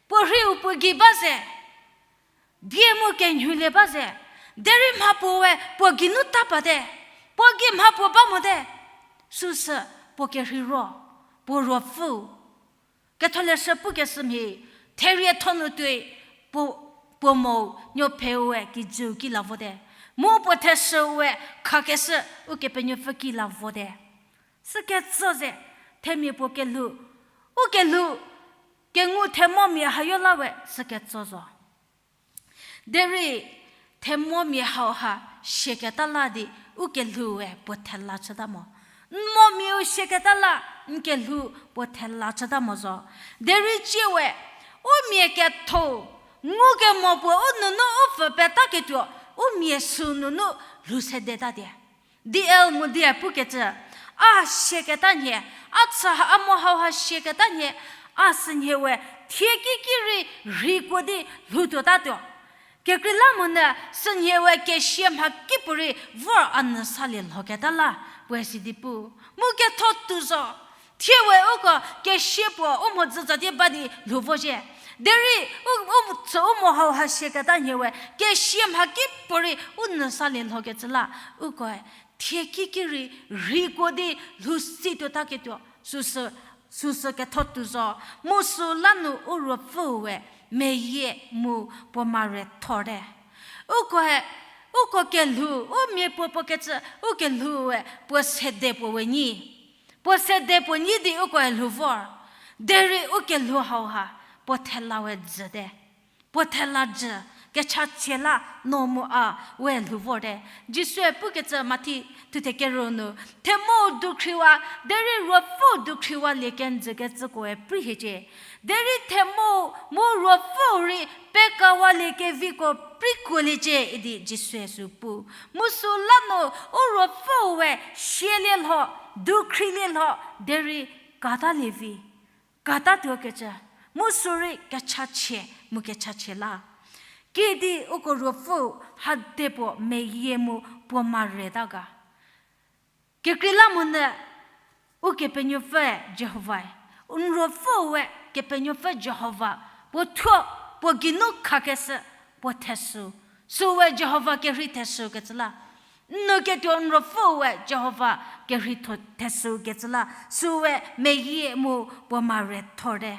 puo rheiu puo gei ba ze, die mu kenhoulie ba ze, derei mha puo we puo geinu ta pate, puo gei mha puo ba mote, süsü puo kerhei ro, puo ruopfüu. Ketholeshü pukeshü mhie, therietho nu tuoi, puo, puo mou nuopheu we kijüu ki la vote, mu puo theshüu we khakeshü Ukepenuopfü ki la vote. Süketso ze, themia puo kelhou, u kelhou, kengu themomia hayo la we süketso zo. Derei themomia hauha siaketa la di u kelhou we puo thela chüta mo. N momiau siaketa la n kelhou puo thela chüta mo zo. Derei cie we, u mia ketho, ngukemo puo u nunu u pfü petaketuo, u mia sü nunu lhou sedeta die. D L Moody-e pukecü, a siaketa nhie, a chü ha a mo hauha siaketa nhie, a sünhie we thie kiki rei rheikuo di lhoutuotatuo. Kekreilamonyü sünhie we kesia mhakipuorei vor a nyü salie lhoketa la, puoe sidi pu. Mu ketho tuo zo, Thie we uko kesia puo u mhodzü tsatie ba di lhou vo zhie. Derei u, u tsü u mo hauha siaketa nhie we kesia mhakipuorei u nyü salie lhokecü la, ukoe thie kiki rei rheiko di lhou si tuotaketuo, süsü, süsü ketho tuo zo, mu süla nu u ruopfüu we meyie mu puo mare thorte. Ukoe, uko kelhou, u mia puo puo kecü, u kelhoue puo sede puo we nyi. Puo sede puo nyi di ukoe lhou vor. Derei u kelhou hauha, puo thela we jüte. Puo thela jü, kechachie la no mu a we lhou vorte. Jisue pukecü Mathi thuthe kerü nu, themou dukhriwa, derei ruopfüu dukhriwalie kenjükecükoe prei hiecie. Derei themou mu ruopfüu rei pekawalie keviko preikuoliecie idi Jisue sü pu. Mu süla nu u ruopfüu we sielie lho, dukhrilie lho, derei katalie vi, katatuokecü, mu sürei kechachie mu kechachie la. Kidi uko ruopfüu hade puo meyie mu puo mareta ga. Kekreilamonyü Ukepenuopfü Jihovae, n ruopfüu we Kepenuopfü Jihova, puo thuo, puo geinu khakeshü, puo theshü, süwe Jihova kerhei theshükecü la. N nou ketuo n ruopfüu we Jihova kerhei tho-, theshükecü la, süwe meyie mu puo mare thorte.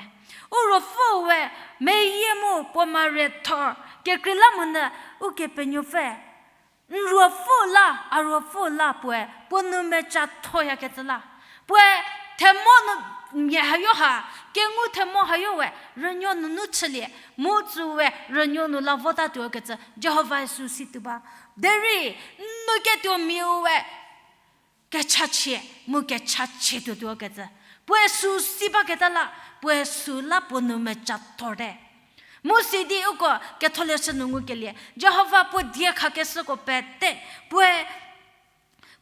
U ruopfüu we meyie mu puo mare thor, kekreilamonyü Ukepenuopfü n ruopfü la, a ruopfü la puoe, puo nou mecathoyakecü la. Puoe themo nu mia hayo ha, kengu themo hayo we, rünuo nunu chülie, mu tsüwe rünuo nu la votatuokecü, Jihovae sü si tuo ba. Derei, n nou ketuo miau we, kechachie, mu kechachie tuotuokecü. Puoe sü si baketa la, puoe sü la puo nou mecathorte. Mu sidi uko Ketholeshü nu ngukelie, Jihova puo die khakeshüko pete, puoe,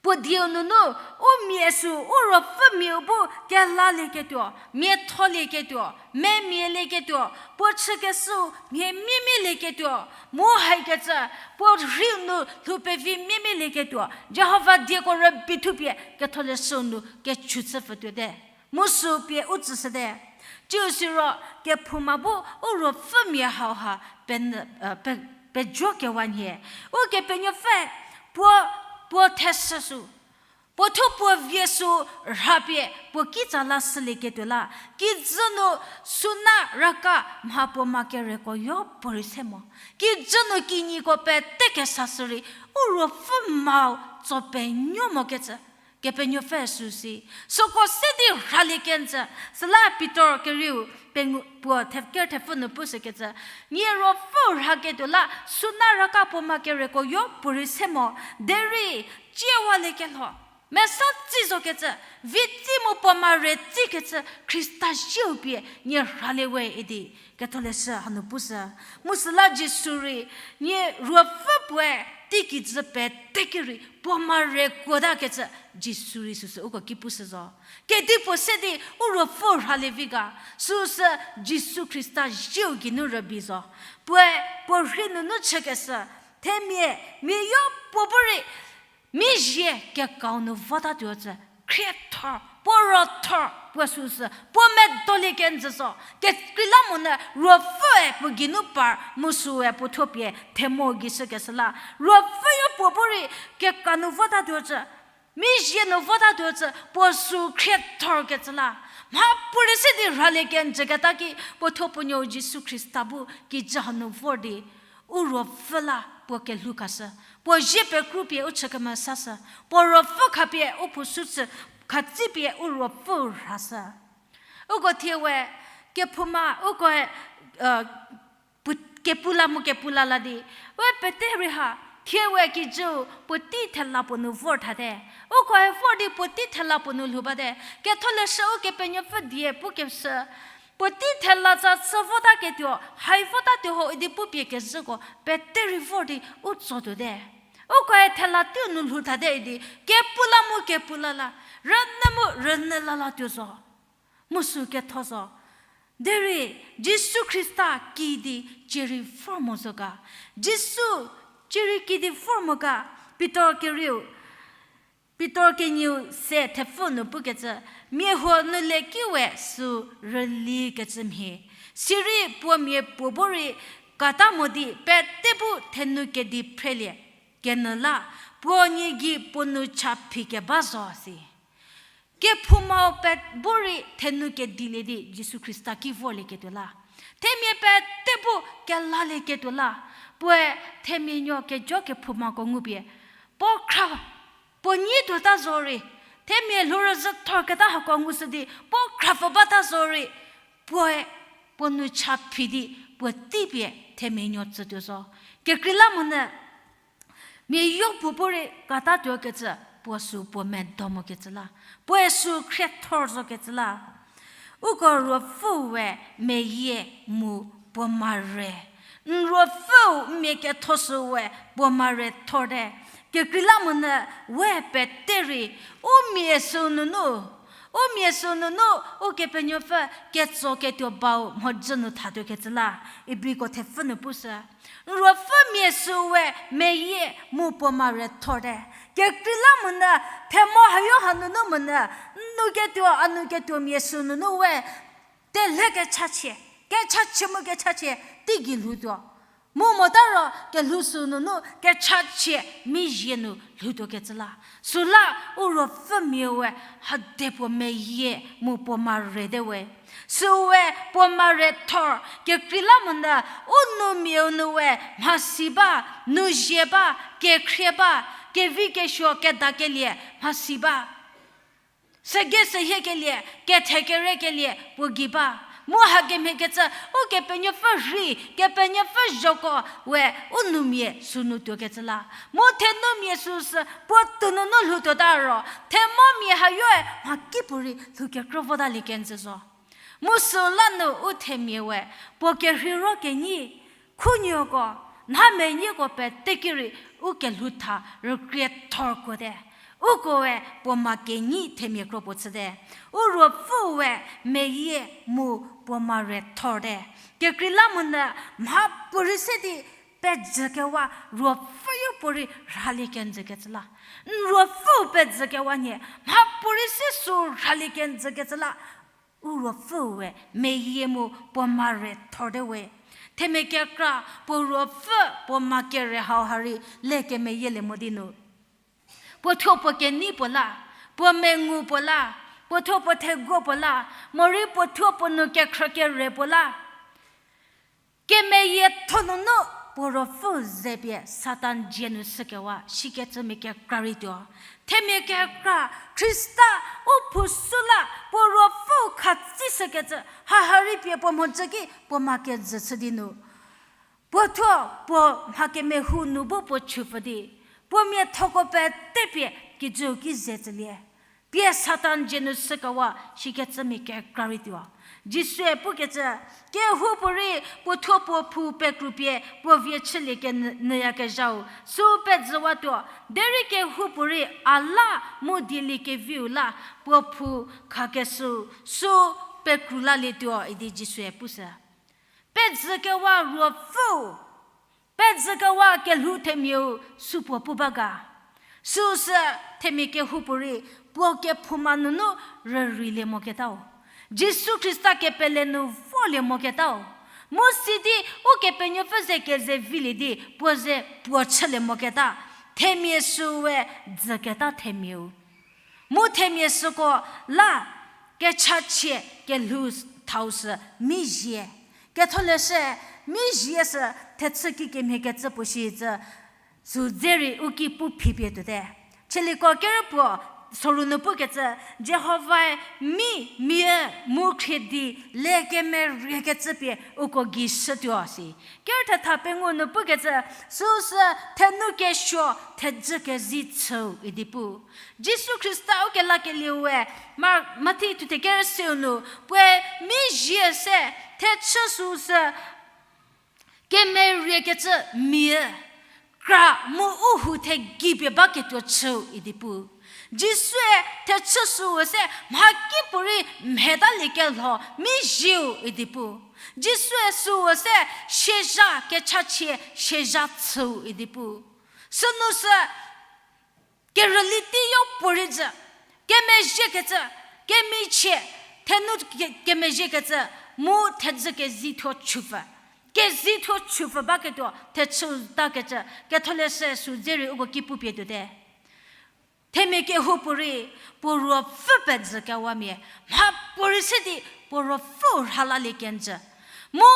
puo dieu nunu, u mia sü, u ruopfümiau bu kelalieketuo, miatholieketuo, memialieketuo, puo chükeshüu mia miemialieketuo, mu haikecü, puo rheiu nu lhou pevi miemialieketuo, Jihova dieko rübei thupie Ketholeshüu nu kechü chü pfütuote. Mu sü pie u tsüshüte. Tsiu siro kephouma bu u ruopfümia hauha pe-, pe-, pejo kewa nhie. Ukepenuopfü puo, puo theshü sü, puo thuo puo vie sü rhapie puo kitsa la shülieketuo la, kijü nu suna raka mha puo ma kereko yopuorei se mo. Kijü nu kinyiko pete kesashü rei, u ruopfü mau tso penuo mokecü, Kepenuopfü sü si. Süko se di rhalie kenjü, süla Pitor kerieu pengou puo the-, ker thepfü nu pushükecü, nie ruopfü rhaketuo la, suna raka puo ma kereko yopuorei se mo, derei, tsiewalie kelho, mesa tsi zokecü, vi tsi mu puo mare tsikecü, Khrista zieu pie nie rhalie we idi, Ketholeshü hanu pushü. Mu süla Jisu rei, nie ruopfü puoe, teikijü pete ki rei, puo mare kuotakecü, Jisu rei süsü uko ki pushü zo. Kedipuo se di u ruopfü rhalie vi ga, süsü Jisu Khrista zieu geinu rübei zo. Puoe, puo rhei nunu chükeshü, themia, mia yopuo bu rei, mizie kekau nu votatuo cü, khriethor, puo rothor, puo süsü, puo medolie kenjü zo, kekreilamonyü ruopfüe puo geinu par, mu süe puo thuo pie themo gei shükeshü la, ruopfü yopuo bu rei keka nu votatuo cü, mizie nu votatuo cü, puo sü khriethorkecü la, mhapuorei se di rhalie kenjüketa ki, puo thuo puo nuou Jisu Khrista bu kijü hanu vor di, u ruopfü la puo kelhou khashü, puo zie pekru pie u chü kemesashü, puo ruopfü khapie u phushü chü, khatsipie u ruopfü rhashü. Uko thie we, kephouma, uko, pu-, kepu la mu kepu la la di, we pete rei ha, thie we kijüu puotei thela puo nu vor thate. Ukoe vor di puotei thela puo nu lhou bate. Ketholeshü Ukepenuopfü die pukeshü, puotei thela tsa chü votaketuo, hai votatuo ho idi pupie kezhüko pete rei vor di u tsotuote. Ukoe thela teiu nu lhou thate idi, kepu la mu kepu la la, rünyü mu rünyü la la tuo zo. Mu sü ketho zo. Derei, Jisu Khrista kidi cierei vor mo zo ga. Jisu cierei kidi vor mo ga. Pitor kerieu, Pitor kenieu se thepfü nu pukecü, mia huo nu le ki we sü rüli kecü mhie. Sirei puo mia puo bu rei kata mo di pete bu thenu kedi phrelie kenyü la, puo nie gei puo nou cha phi keba zo si. Kephoumau pete bu rei thenu kedilie di Jisu Khrista ki vorlieketuo la. Themia pete bu kelalieketuo la. Puoe themia nuo kejo kephoumako ngupie, puo khra, puo nyi tuota zo rei, themia lhourüzhü thorketa hako ngushü di puo khrapfü bata zo rei, puoe puo nou cha phi di puo teipie themia nuo tsütuo zo. Kekreilamonyü mia yopuo bu rei katatuokecü, puo sü puo medo mokecü la, puoe sü khriethor zokecü la. Uko Ruopfüe meyie mu puo mare. N Ruopfüu n mia ketho sü we puo mare thorte. Kekreilamonyü we pete rei u mia sü nunu, u mia sü nunu Ukepenuopfü ketsoketuo bau mhodzü nu thatuokecü la, Ibriko thepfü nu pushü. N Ruopfü mia sü we meyie mu puo mare thorte. Kekreilamonyü themo hayo hanunu monyü, n nou ketuo, a nou ketuo mia sü nunu we telhe kechachie, kechachie mu kechachie teigei lhoutuo. Mu mota ro kelhou sü nunu kechachie mizie nu lhoutuokecü la. Süla u Ruopfü mia we hade puo meyie mu puo mare te we. Süu we puo mare thor, kekreilamonyü u nou miau nu we mhasi ba, nou zie ba, kekhrie ba, kevi kesuo kedakelie mhasi ba. Sügei sühiekelie, kethekerekelie puo gei ba. Mu hakemhiekecü, Ukepenuopfü rhei, Kepenuopfü zhoko we u nou mia sü nu tuokecü la. Mu thenou mia süsü puo toununu lhoutuota ro, themo mia hayoe mhakipuorei lhou kekrü votalie kenjü zo. Mu süla nu u themia we puo kerheiro kenyi, khunuoko, nha menyiko pete ki rei u kelhou tha rükrie thor kuote. Ukoe puo ma kenyi themia kro puo chüte. U Ruopfüe meyie mu puo mare thorte. Kekreilamonyü mhapuorei se di pejükewa Ruopfüyo puorei rhalie kenjükecü la. N Ruopfüu pejükewa nhie mhapuorei se sü rhalie kenjükecü la. U Ruopfüe meyie mu puo mare thorte we. Themia kekra puo Ruopfü puo ma kere hau ha rei le kemeyielie mo di nu, puo thuo puo kenei puo la, puo mengu puo la, puo thuo puo theguo puo la, morei puo thuo puo nou kekhrü kere puo la. Kemeyietho nunu puo ruopfü ze pie Satan dzie nu shükewa shikecümia kekra rei tuo. Themia kekra Khrista u phu süla puo ruopfü khatsi shükecü haha rei pie puo mhodzü ki puo ma kejü chü di nu, puo thuo puo mha kemehou nu bu puo chupfü di, puo miathoko pete pie kijüu ki ze tsülie. Pie Satan dzie nu shükewa shikecümia kekra rei tuo. Jisue pukecü, kehoupuorei puo thuo puo phu pekru pie puo vie chülie kenyü, nyüyakezhau, sü pejüwatuo, derei kehoupuorei a la mu dieliekeviu la puo phu khakeshüu, sü pekru lalietuo idi Jisue pushü. Pejükewa ruopfüu, pejükewa kelhou themiau sü puo pu ba ga. Süusü themia kehoupuorei puo kephouma nunu rüreilie moketau, Jisu Khrista kepele nu vorlie moketau, mu sidi Ukepenuopfü ze keze vilie di puo ze puo chülie moketa, themia süu we dzüketa themiau. Mu themia süko la kechachie kelhou thau sü mizie. Ketholeshü mizie sü thechü kikemhie kecü puo shi tsü, sü dze rei u ki pu phipie tuote. Chülieko kerü puo soru nu pukecü, Jihovae mi, mia, mu khrie di le kemeriekecü pie uko gei shütuo si. Kerü thetha pengou nu pukecü, süusü thenu kesuo thejü kezi chüu idi pu. Jisu Khrista u kelakelieu we, Mar-, Mathi thuthe kerü seu nu, puoe mizie se thechü süusü kemeriekecü mia, kra mu u hu thegei pie baketuo chüu idi pu. Jisue thechü süu se mhakipuorei mhetalie kelho mizieu idi pu. Jisue süu se siezha kechachie siezha chüu idi pu. Sünu sü kerüli teiyo puorei jü, kemezhiekecü, kemichie, thenu ke-, kemezhiekecü, mu thedzü kezithuo chüpfü. Kezithuo chüpfü baketuo, thechütakecü, Ketholeshü sü dze rei uko ki pupie tuote. Themia kehoupuorei, puo ruopfü pejükewamia, mhapuorei se di puo ruopfü rhalalie kenjü. Mu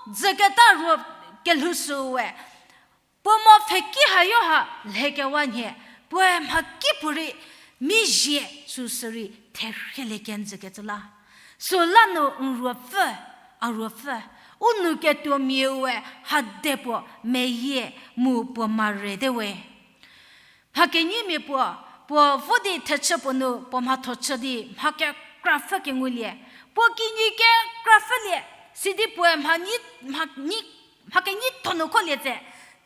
dzüketa ruo kelhou süu we, puo mo pfheki hayo ha lhekewa nhie, puoe mhakipuorei mizie süsü rei therhielie kenjükecü la. Süla nu n ruopfü, a ruopfü, u nou ketuomiau we hade puo meyie mu puo marete we. Mha kenyimia puo, puo vo di thechü puo nu puo mhatho chü di mha kekrapfü kengulie. Puo kinyi kekrapfülie, sidi puoe mha nyi, mha nyi, mha kenyitho nu kholie tse.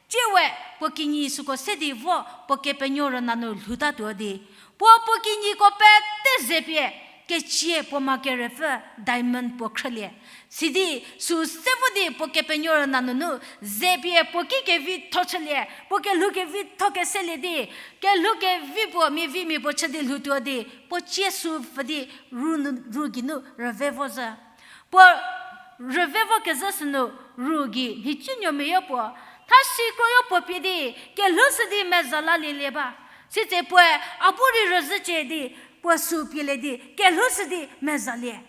Tsie we puo kinyi süko se di vo puo kepenuo rüna nu lhoutatuo di, puo puo kinyiko pete ze pie, kecie puo ma kerepfü diamond puo khrülie. Sidi sü se vo di puo kepenuo rüna nunu ze pie puo ki kevitho chülie, puo kelhou kevitho keselie di, kelhou kevi puo miavimia puo chü di lhoutuo di, puo cie sü pfü di ru nu, ru geinu rüve vo zhü. Puo rüve vo kezhü sünu ru gei nhicunuo meyo puo, thasi kroyo puo pie di, kelhou sü di meza lalielie ba. Sitse puoe a bu rei rüzhücie di, puo sü pielie di kelhou sü di mezalie.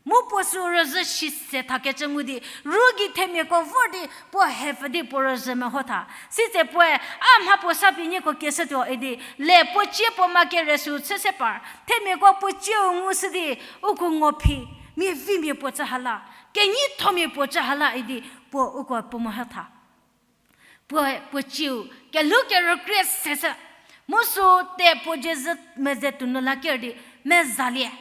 Mu puo sü rüzhü shi se thakecü ngu di, ru gei themiako vor di puo hepfü di puo rüzhü meho tha. Sitse puoe, a mha puo sa pie nieko kieshütuo idi, le puo cie puo ma kere sü chü se par. Themiako puo cieu ngushü di, uko ngo phi, miavimia puo chü hala, kenyithomia puo chü hala idi, puo uko puo meho tha. Puoe puo cieu kelhou kerükrie seshü. Mu sü te puo dzie meze tuonu la ker di mezalie.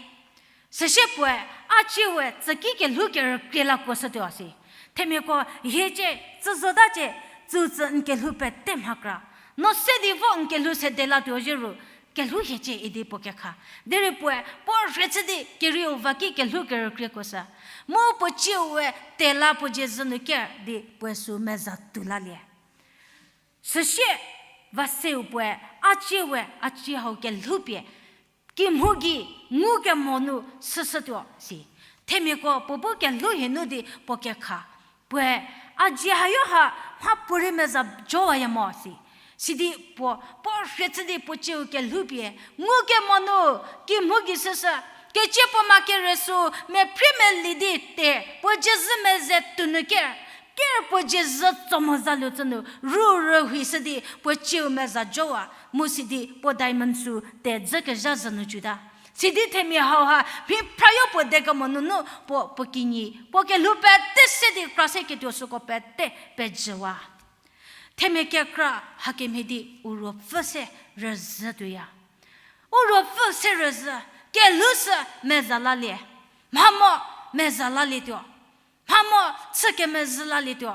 Süsie puoe, a cie we tsüki kelhou kerükrie la kuoshütuo si. Themiako hiecie, tsü zotacie, tsütsü n kelhou pete mhakra. No se di vo n kelhou sede latuo zhie ru, kelhou hiecie idi puo kekha. Derei puoe puo rhie chü di kerieu va ki kelhou kerükrie kuoshü. Mu puo cieu we te la puo dzie nu ker di puoe sü meza tuo lalie. Süsie, va seu puoe, a cie we, a cie hau kelhou pie kimhou gei ngukemo nu shüshütuo si. Themiako puo bu kelhou hie nu di puo kekha. Puoe, a dzie hayo ha, mhapuorei meza jowayo mo si. Sidi puo, puo rhie chü di puo cieu kelhou pie, ngukemo nu, kimhou gei shüshü, kecie puo ma kere sü, mephrie meli di te, puo dzie meze tuonu ker, ker puo dzie tso mo zaluo tsünu, ru rühuishü di, puo cieu meza jowa, mu sidi puo diamond sü te dzü kezha zhü nu juta. Sidi themia hau ha, mhi phrayo puo dekemo nunu, puo, puo kinyi, puo kelhou pete se di kra se ketuo süko pete pejüwa. Themia kekra hakemhie di u ruopfü se rüzhü tuoya. U ruopfü se rüzhü, kelhou sü meza lalie. Mha mo meza lalietuo. Mha mo chü kemezhü lalietuo.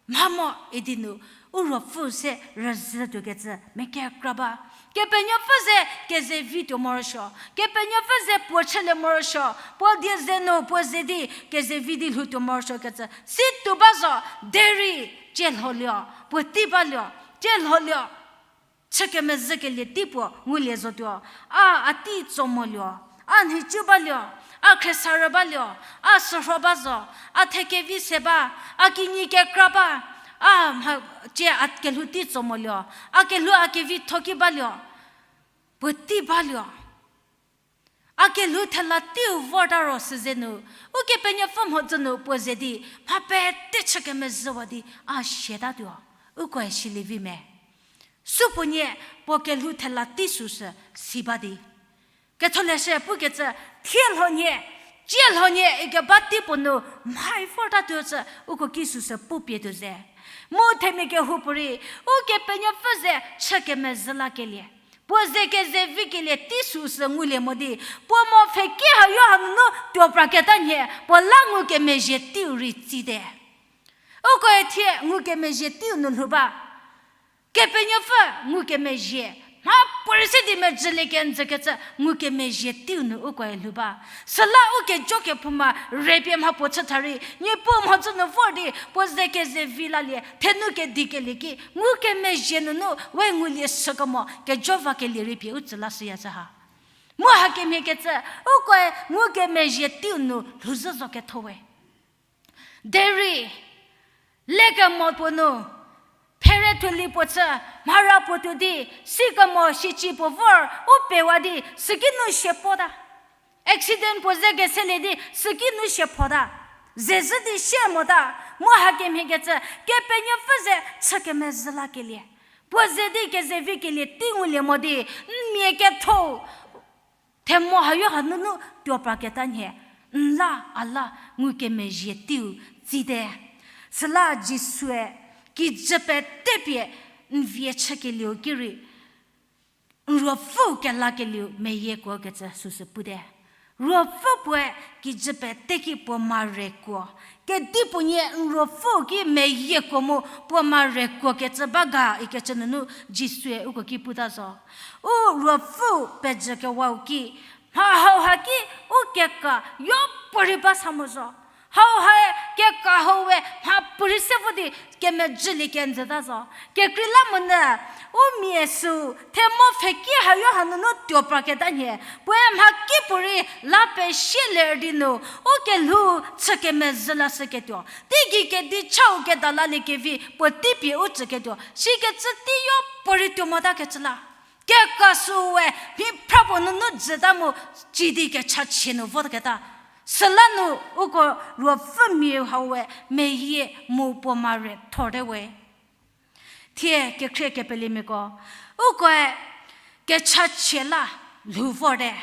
Mha mo idi nu u ruopfü se rüzhü tuokecü mia kekra ba. Kepenuopfü ze kezevi tuo morosuo. Kepenuopfü ze puo chülie morosuo. Puo die ze nu puo ze di kezevi di lhou tuo morosuo kecü. Si tuo ba zo, derei, cie lholuo, puotei baluo, cie lholuo. Chü kemezhükelie tei puo ngulie zotuo, a, a tei tso moluo, a nhicu baluo, a khriesarü baluo, a sürho ba zo, a thekevi se ba, a kinyi kekra ba, a mha, cie a kelhou tei tso moluo, a kelhou a kevitho ki baluo, puotei baluo. A kelhou thela teiu vorta ro süze nu, Ukepenuopfü mhodzü nu puo ze di, mha pete chü kemezhüwa di, a siatatuo, ukoe silievi me. Supuonie, puo kelhou thela tei süsü si ba di. Ketholeshü pukecü, thie lhonie, cie lhonie ikeba tei puo nu, mhai vortatuo cü uko ki süsü pupie tuo ze. Mu themia kehoupuorei, Ukepenuopfü ze chü kemezhü lakelie. Puo ze kezevikelie tei süsü ngulie mo di, puo mo pfheki hayo hanunu tuo praketa nhie, puo la ngukemezhie teiu rei tsite. Ukoe thie ngukemezhie teiu nu lhou ba. Kepenuopfü ngukemezhie, mhapuorei se mezhülie kenjükecü ngukemezhie teiu nu ukoe lhou ba. Süla u kejo kephouma rei pie mha puo chü tha rei, Niepuu mhodzü nu vor di puo ze kezevi lalie, thenu kedikelie ki ngukemezhie nunu we ngulie shükemo kejo vakelie rei pie u tsü lashüya zhü ha. Mu hakemhie kecü, ukoe ngukemezhie teiu nu lhouzhü zo ketho we. Derei, lekemo puo nu, phere thuoli puo chü, mhara puo tuo di, sikemo shici puo vor, u pewa di, süki nu sie puo ta. Accident puo ze keselie di, süki nu sie puo ta. Zezhü di sie mota, mu hakemhie kecü, Kepenuopfü ze chü kemezhü lakelie. Puo ze di kezevi kelie tei ngulie mo di, n mia ketho, themo hayo hanunu tuo pra keta nhie, n la a la ngukemezhie teiu tsite. Süla Jisue, kijü pete pie n vie chükelieu ki rei, n ruopfüu kelakelieu meyiekuo kecü süsü pute. Ruopfü puoe kijü pete ki puo mare kuo. Kedipuonie n ruopfüu ki meyiekuo mu puo mare kuo kecü ba ga ikecü nunu Jisue uko ki puta zo. U ruopfüu pejü kewau ki, mha hauha ki u keka yopuorei ba sa mo zo. Hauhae keka hau we mhapuorei se vo di kemejülie kenjüta zo. Kekreilamonyü, u mia süu, themo pfheki hayo hanunu tuo pra keta nhie, puoe mhakipuorei la pesie ler di nu, u kelhou chü kemezhü lashüketuo. Teigei kedi chau keda laliekevi puo teipie u tsüketuo. Sikecü tei yopuorei tuo motakecü la. Keka süu we, mhi phra puo nunu jüta mu, cidi kechachie nu votaketa. Süla nu uko ruopfümiau hau we meyie mu puo mare thorte we. Thie kekhrie kepelemiako, ukoe kechachie la lhou vorte.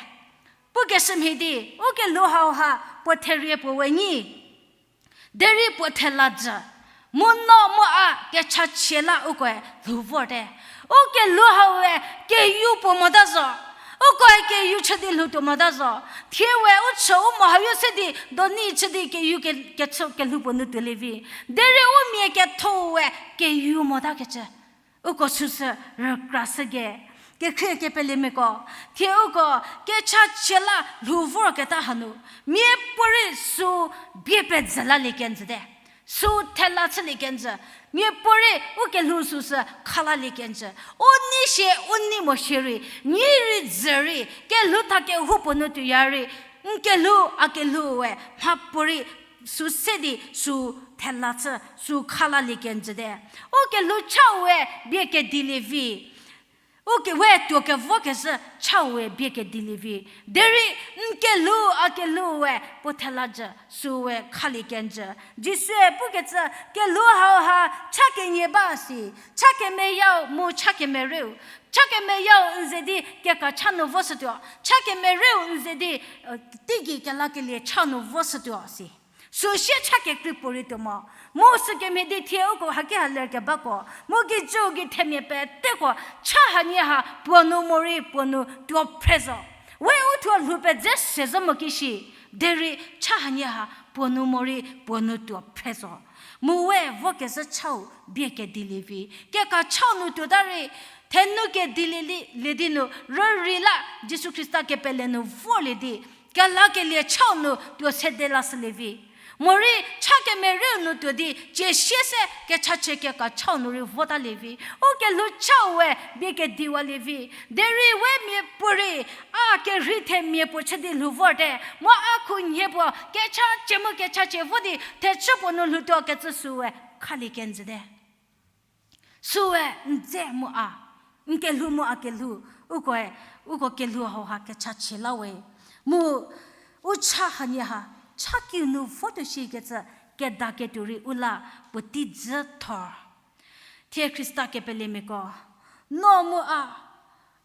Pukeshü mhie di, u kelhou hauha puo therie puo we nyi. Derei puo thela jü, mu no mu a kechachie la ukoe lhou vorte. U kelhou hau we keyu puo mota zo. Ukoe keyu chü di lhou tuo mota zo. Thie we u chü u mo hayo se di doni chü di keyu ke, kechü kelhou puo nu tuolie vi. Derei u mia ketho we keyu motakecü. Uko süsü rükrashü ge. Kekhrie kepelemiako, thie uko kechachie la lhou vorketa hanu, miapuorei süu bie pejü lalie kenjüte. Süu thela chülie kenjü. Miapuorei u kelhou süsü khalalie kenjü. U nei sie u nei mo shierei, nyi rei jü rei, kelhou tha kehoupuo nu tuoya rei, n kelhou a kelhou we mhapuorei süu se di süu thela chü, süu khalalie kenjüte. U kelhou chau we bie kedilie vi. U ke we tuo kevo kezhü chau we bie kedilie vi. Derei n kelhou a kelhou we puo thela jü süu we khalie kenjü. Jisue pukecü kelhou hauha cha kenie ba si, cha kemeyau mu cha kemerieu. Cha kemeyau n ze di keka cha nu voshütuo, cha kemerieu n ze di, teigei kelakelie cha nu voshütuo si. Süu sie cha kekrei puorei tuo mo. Mu sükemhie di thie uko haki ha lerkebako, mu kijüu ki themia peteko cha hanie ha puo nu morei puo nu tuo phre zo. We u thuo lhou pedze se zo mo ki shi, derei cha hanie ha puo nu morei puo nu tuo phre zo. Mu we vokezhü chau bie kedilie vi. Keka chau nu tuota rei, thenu kedilie li, lie di nu, rürei la Jisu Khrista kepele nu vorlie di, kelakelie chau nu tuo sede lashülie vi. Morei cha kemerieu nu tuo di, cie sie se kechachie keka chau nu rei votalie vi. U kelhou chau we bie kediwalie vi. Derei we miapuorei, a kerhei themia puo chü di lhou vorte, mu a khunhie puo kechachie mu kechachie vo di thechü puo nu lhoutuo kecü süu we khalie kenjüte. Süu we n dze mu a, n kelhou mu a kelhou, ukoe, uko kelhou hauha kechachie la we. Mu u cha hanie ha, cha kiu nu votuo shikecü kedaketuo rei u la puotei dzü thor. Thie Khrista kepelemiako, no mu a,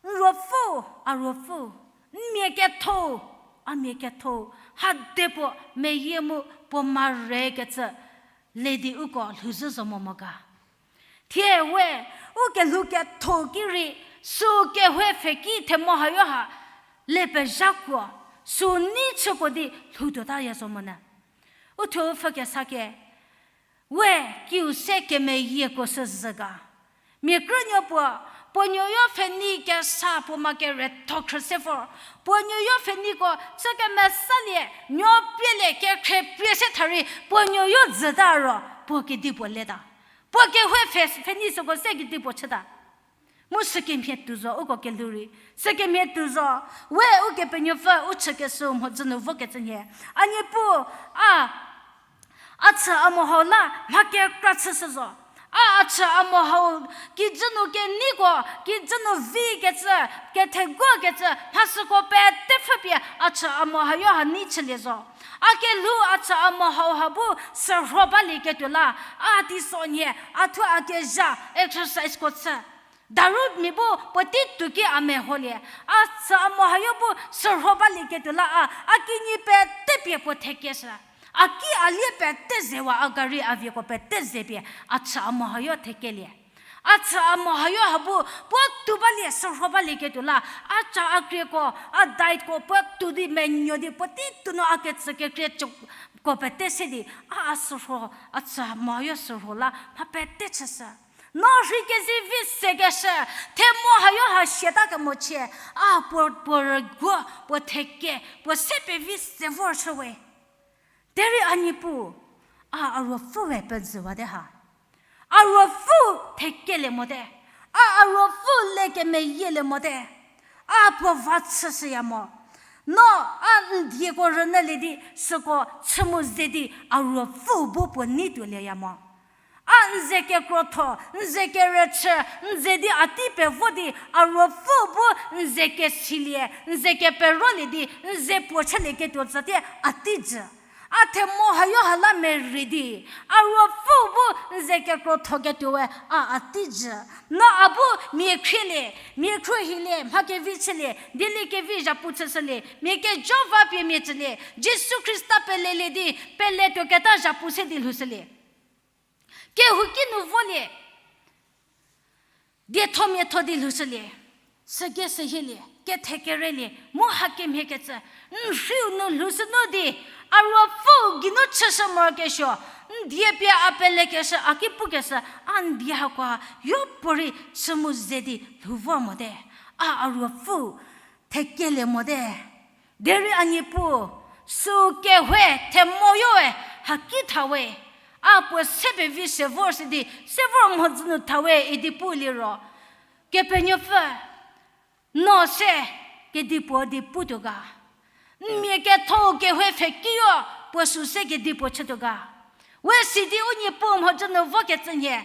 n ruopfü, a ruopfü, n mia ketho, a mia ketho, hadepuo meyie mu puo marekecü le di uko lhouzhü zo mo mo ga. Thie we, u kelhou ketho ki rei, süu kehoe pfheki themo hayo ha, le pezhakuo, süu nei chüko di lhoutuotaya zo monyü. U thuo u pfhükesa ke, we kiu se kemeyieko sü zhü ga. Mia krünuo puo, Puo nuoyo pfhenei kesa puo ma keretho khrü se vor. Puo nuoyo pfheneiko chü kemesalie, nuo pielie kekhrie pie se tha rei, puo nuoyo dzüta ro, puo kedipuo leta. Puo kehou pfhe-, pfhenei süko se kedipuo chüta. Mu sükemhie tuo zo uko kelhou rei. Sükemhie tuo zo, we Ukepenuopfü u chükeshüu mhodzü nu vokecü nhie. A Niepuu, a, a chü a mo hau la mha kekra chüshü zo. A, a chü a mo hau kijü nu keneiko, kijü nu vikecü, kethegokecü, mha süko pete pfhüpie a chü a mo hayo ha nei chülie zo. A kelhou a chü a mo hau ha bu sürho balieketuo la, a teisonhie, a thuo a kezha exerciseko chü. Daru mia bu puotei tuo ki a meholie, a chü a mo hayo bu sürho balieketuo la a, a kinyi pete pie puo thekeshü. A ki a lie pete zewa a gari a vieko pete zepie, a chü a mo hayo thekelie. A chü a mo hayo ha bu puo tuo balie sürho balieketuo la, a ca a krieko, a dietko puo tuo di menuo di puotei tuo nu a kecü kekrie cüko pete se di, a, a sürho, a chü a mo hayo sürho la mha pete chüshü. No rhei kezivi sekeshü, themo hayo ha siata kemochie, a puo, puo rüguo, puo theke, puo se pevi se vorshüwe. Derei a Niepuu, a, a ruopfüe pezüwate ha. A ruopfü thekelie mote. A, a ruopfü le kemeyielie mote. A puo va chüshüya mo. No, a n dieko rünyülie di, süko chü mu ze di, a ruopfüu bu puo nei tuolieya mo. A n ze kekrotho, n ze kerüchü, n ze di a tei pevo di, a ruopfüu bu n ze kesilie, n ze keperolie di, n ze puo chülieketuo tsatie a tei jü. A themo hayo ha la merei di, a ruopfüu bu n ze kekrothoketuowe a, a tei jü. No a bu mia khrielie, mia khruohilie, mha kevi chülie, dieliekevi zhapu chüshülie, mia kejo va pie mia tsülie, Jisu Khrista pelelie di, peletuoketa zhapu se di lhoushülie. Kehouki nu volie, dietho miatho di lhoushülie, sügei sehielie, kethekerelie, mu hakemhiekecü, n rhiu nu lhoushünu di, a ruopfüu geinu chüshü morokesuo, n die pie a pelekeshü, a ki pukeshü, a n die hakoha yopuorei chü mu ze di lhou vor mote, a, a ruopfüu thekelie mote. Derei a Niepuu, süu kehoue themoyoe haki thawe, a puo se pevi se vor si di, se vor mhodzü nu thawe idi puliro, Kepenuopfü, no se kedipuo di putuo ga? N mia ketho kehoue pfhekiyo puo süu se kedipuo chütuo ga? We sidi u Niepuu mhodzü nu vokecü nhie,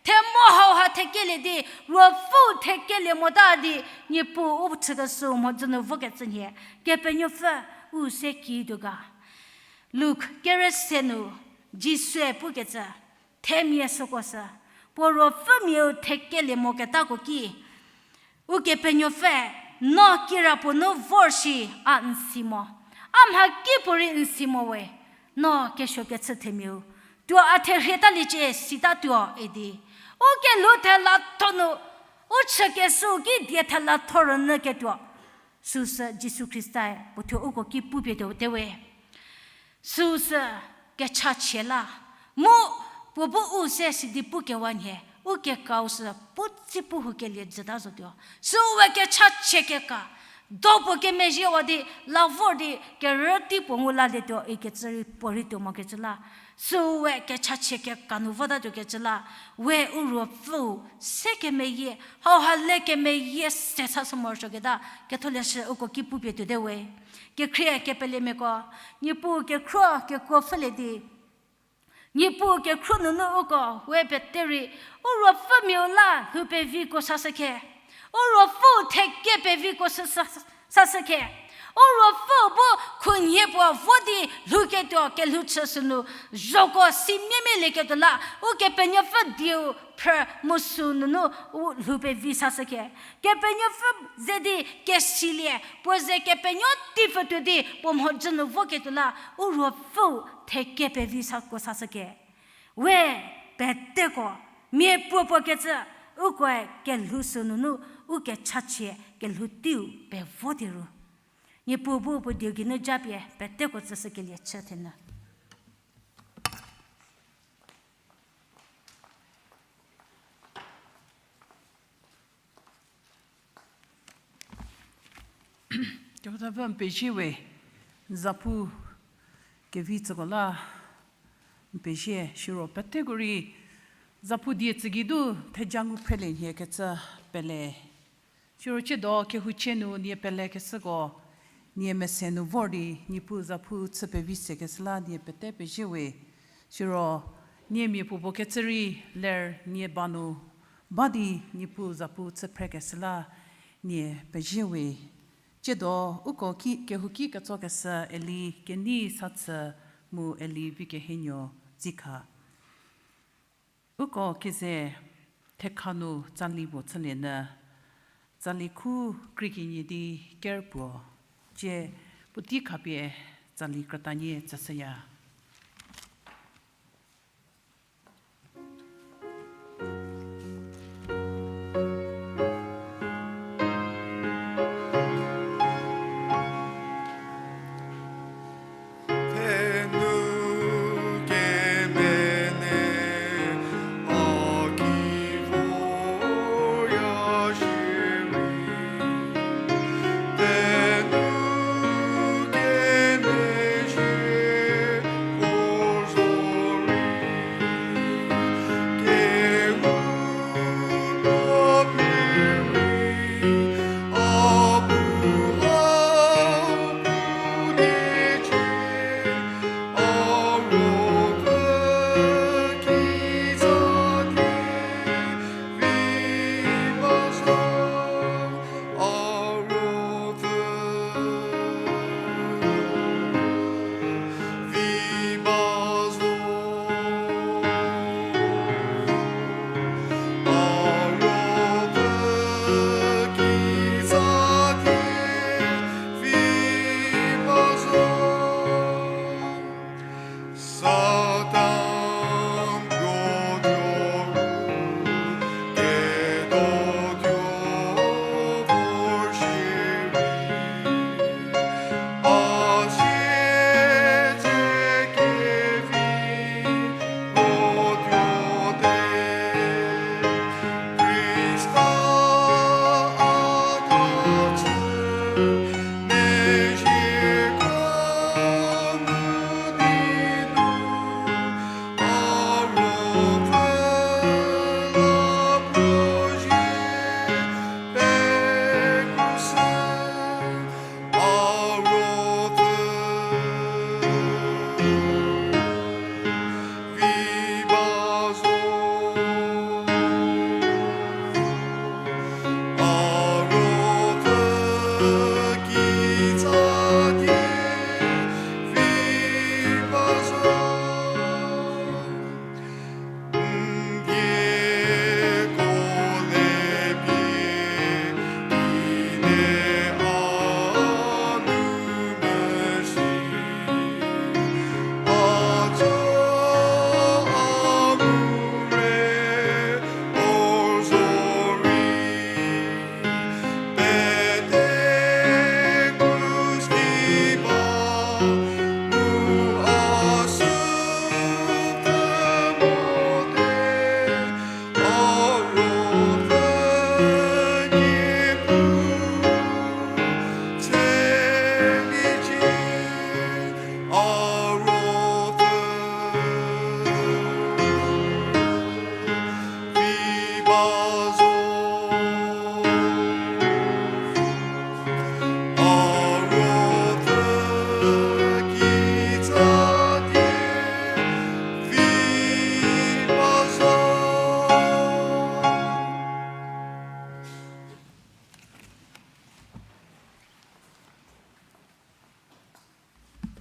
themo hauha thekelie di, ruopfüu thekelie mota di, Niepuu u chükeshüu mhodzü nu vokecü nhie, Kepenuopfü u se kituo ga? Luk kerese nu Jisue pukecü, themia süko sü, puo ruopfümiau thekelie moketako ki, Ukepenuopfü, no kirapuo nu vor shi a n si mo. A mhakipuorei n si mo we, no kesuokechü themiau tuo a therhie taliecie sitatuo idi. U kelhou thela tho nu, u chükeshüu ki die thela tho rünyüketuo. Süsü Jisu Khristae puo thuo uko ki pupie tuote we. Süsü kechachie la, mu puo bu u se sidi pukewa nhie, u kekau sü puotsi pu houkelie jüta zotuo. Süu we kechachie keka, do puo kemezhiewa di, la vor di, kerütei puo ngu lalietuo ikecü rei puorei tuo mokecü la. Süu we kechachie keka nu votatuokecü la, we u ruopfüu se kemeyie, hauha le kemeyie se sashü morosuoketa, ketholeshü uko ki pupie tuote we. Kekhrie kepelemiako, Niepuu kekhruo kekuo pfhülie di, Niepuu kekhruo nunu uko we pete rei, u ruopfümiau la lhou peviko sashükhe, u ruopfüu theke peviko sü- sa- sashükhe, u ruopfüu bu khunhie puo vo di lhouketuo kelhou chü sünu, zhoko si miemielieketuo la, Ukepenuopfü dieu phrü mu sü nunu u lhou pevi sashükhe. Kepenuopfü ze di kesilie, puo ze kepenuo teipfütuo di puo mhodzü nu voketuo la, u ruopfüu theke pevi sako sashükhe. We peteko, miapuopuo kecü, ukoe kelhou sü nunu, u kechachie kelhou teiu pevo di ru. Niepuu bu puo dieu geinu japie peteko tsüshükelie chü thenyü. Kehouthapfü n pezie we, n zapu kevi tsüko la n pezie, siro peteko rei zapu die tsü gei du theja ngu phrelie nhie kecü pele. Siro tsiedo kehouchie nu nie pelekeshüko, nie mese nu vor di Niepuu zapu chü pevi sekeshü la nie pete pezie we. Siro nie mia puopuo kecü rei ler nie ba nu ba di Niepuu zapu chü phrekeshü la nie pezie we. Tsiedo uko ki, kehouki ketsokeshü Eli kenei sa chü mu Eli Vikehenuo Dzikha. Uko keze thekha nu tsali puo chülienyü, tsali khu krie kenie di ker puo, tsie puotei khapie tsali krütanie tsüshüya.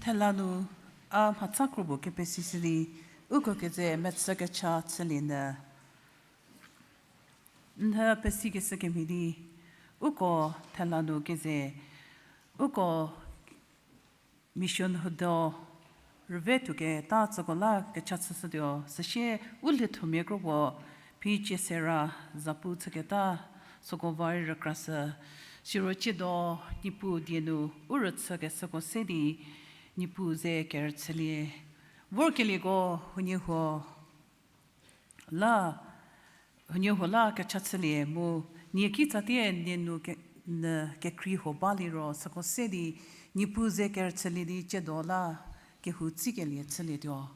Thela nu a mhatsa kropuo kepesishü di, uko keze mechü kecha chülienyü. Nhü pesikeshü kemhie di, uko thela nu keze, uko mission hudo rüve tuoketa tsüko la kecha chüshütuo, süsie u liethomia kropuo, P. Chiesera zapu chüketa süko va rei rükrashü, siro tsiedo Niepuu die nu u rüchükeshüko se di Niepuu ze kerüchülie. Vorkelieko huoniehuo la, huoniehuo la kecha chülie mu, nie kitsatie nie nu ke-, N kekrei huo ba liro süko se di, Niepuu ze kerüchülie di tsiedo la kehou tsikelie chülietuo.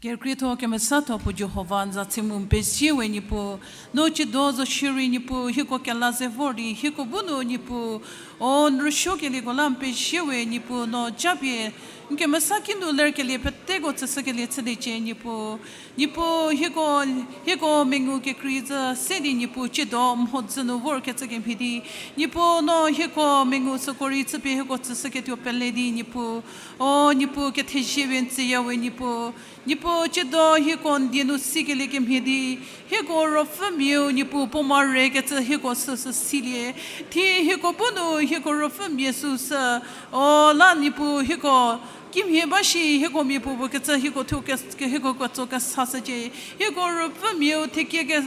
Kerükrietho kemesatho puo Jihova, n za tse mu n pezie we Niepuu, no tsiedo zo shierei Niepuu, hieko kela ze vor di, hieko bu nu Niepuu, o n rüsuokelieko la n pezie we Niepuu, no japie n kemesa kinu lerkelie peteko tsüshükelie chüliecie Niepuu. Niepuu, hieko, hieko mengu kekrei zü se di Niepuu, tsiedo mhodzü nu vorkecü kemhie di, Niepuu, no hieko mengu süko rei chüpie hieko tsüshüketuo pele di Niepuu, o Niepuu, kethezie pie n tsüya we Niepuu. Niepuu, tsiedo hieko n die nu sikelie kemhie di, hieko ruopfümiau Niepuu puo ma rekecü hieko süsü silie. Thie hieko bu nu hieko ruopfümia süsü, o la Niepuu, hieko kimhie ba shi hieko miapuopuo kecü hieko thuo ke, ke, hieko ketso kesashücie. Hieko ruopfümiau thekie ke,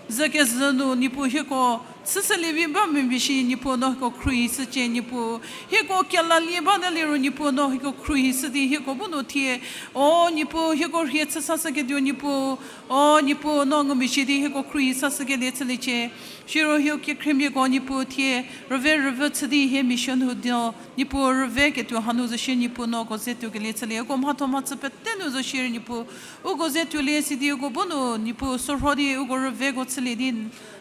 zü kezhü nu Niepuu hieko chüshülie vi ba mia vi shi Niepuu no hieko khruohishücie Niepuu. Hieko kelalie ba ta liro Niepuu no hieko khruohishü di hieko bu nu thie, o Niepuu, hieko rhie chüsashüketuo Niepuu, o Niepuu no ngumezhie di hieko khruohi sashükelie chüliecie. Siro hieko kekhriemiako Niepuu thie rüve rüvü chü di hie mission huo di Niepuu rüveketuo hanu zo shie Niepuu no uko ze tuokelie chülie. Uko mhatho mhachü pete nu zo shierei Niepuu, uko ze tuolie sidi uko bu nu Niepuu sorho di uko rüveko chülie di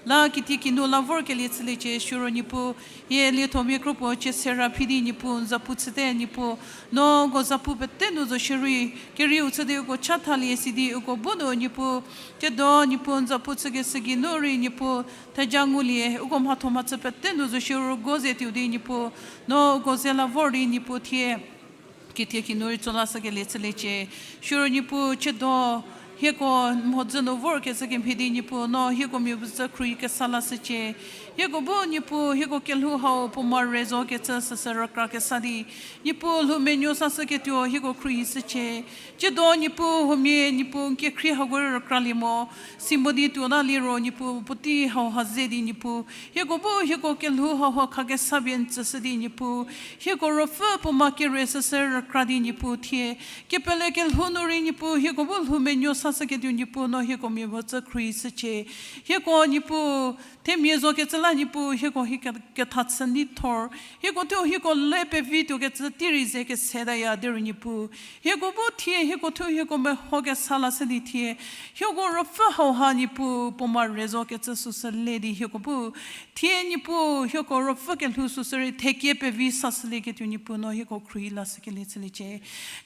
la kitiekinu la vorkelie chüliecie. Siro Niepuu, hie liethomia kropuo cie sera phi di Niepuu n zapu chüte Niepuu, no uko zapu pete nu zo shierei kerieu chü di uko chathalie sidi uko bu nu Niepuu, tsiedo Niepuu n zapu chükeshü geinu rei Niepuu theja ngulie. Uko mhatho mhachü pete nu zo shierei uko ze tuo di Niepuu, no uko ze la vor di Niepuu thie kitiekinu rei tso lashükelie chüliecie. Siro Niepuu tsiedo hieko mhodzü nu vorkecü kemhie di Niepuu no hieko miapuo zü khruohi kesa lashücie. Hieko bu Niepuu hieko kelhou hau puo ma re zokecü süsü rükra kesa di Niepuu lhou menuo sashüketuo hieko khruohishücie. Tsiedo Niepuu huomia Niepuu n kekhrie hako rükralie mo. Si mo di tuo ta liro Niepuu puotei hauha ze di Niepuu, hieko bu hieko kelhou hauha khakesa pie n tsüshü di Niepuu, hieko ruopfü puo ma kere süsü rükra di Niepuu thie kepele kelhou nu rei Niepuu hieko bu lhou menuo sashüketuo Niepuu no hieko miapuo zü khruohishücie. Hieko Niepuu themia zokecü la Niepuu hieko hie ke, ketha chü neithor, hieko thuo hieko le pevi tuokecü tei rei ze kesetaya derei Niepuu, hieko bu thie hieko thuo hieko meho kesa lashü di thie hieko ruopfü hauha Niepuu puo ma re zokecü süsü le di hieko bu thie Niepuu hieko ruopfü kelhou süsü rei thekie pevi sashülieketuo Niepuu no hieko khruohi lashükelie chüliecie.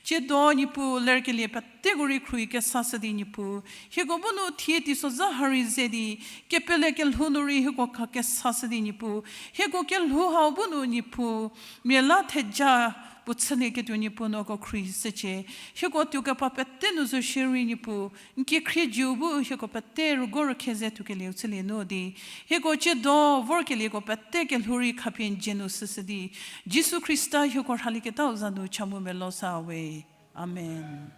Tsiedo Niepuu lerkelie peteko rei khruohi kesashü di Niepuu, hieko bu nu thie teisozha ha rei ze di kepele kelhou nu rei hieko khakesashü di Niepuu, hieko kelhou hau bu nu Niepuu mia la theja puo chülieketuo Niepuu no uko khruohishücie. Hieko tuo kepa pete nu zo shierei Niepuu n kekhrie jiu bu hieko pete rügo rükhe ze tuokelieu chülie nu di hieko tsiedo vorkelieko pete kelhou rei khapie n dzie nu shüshü di Jisu Khrista hieko rhalieketau za nu cha mu melo sa we. Amen.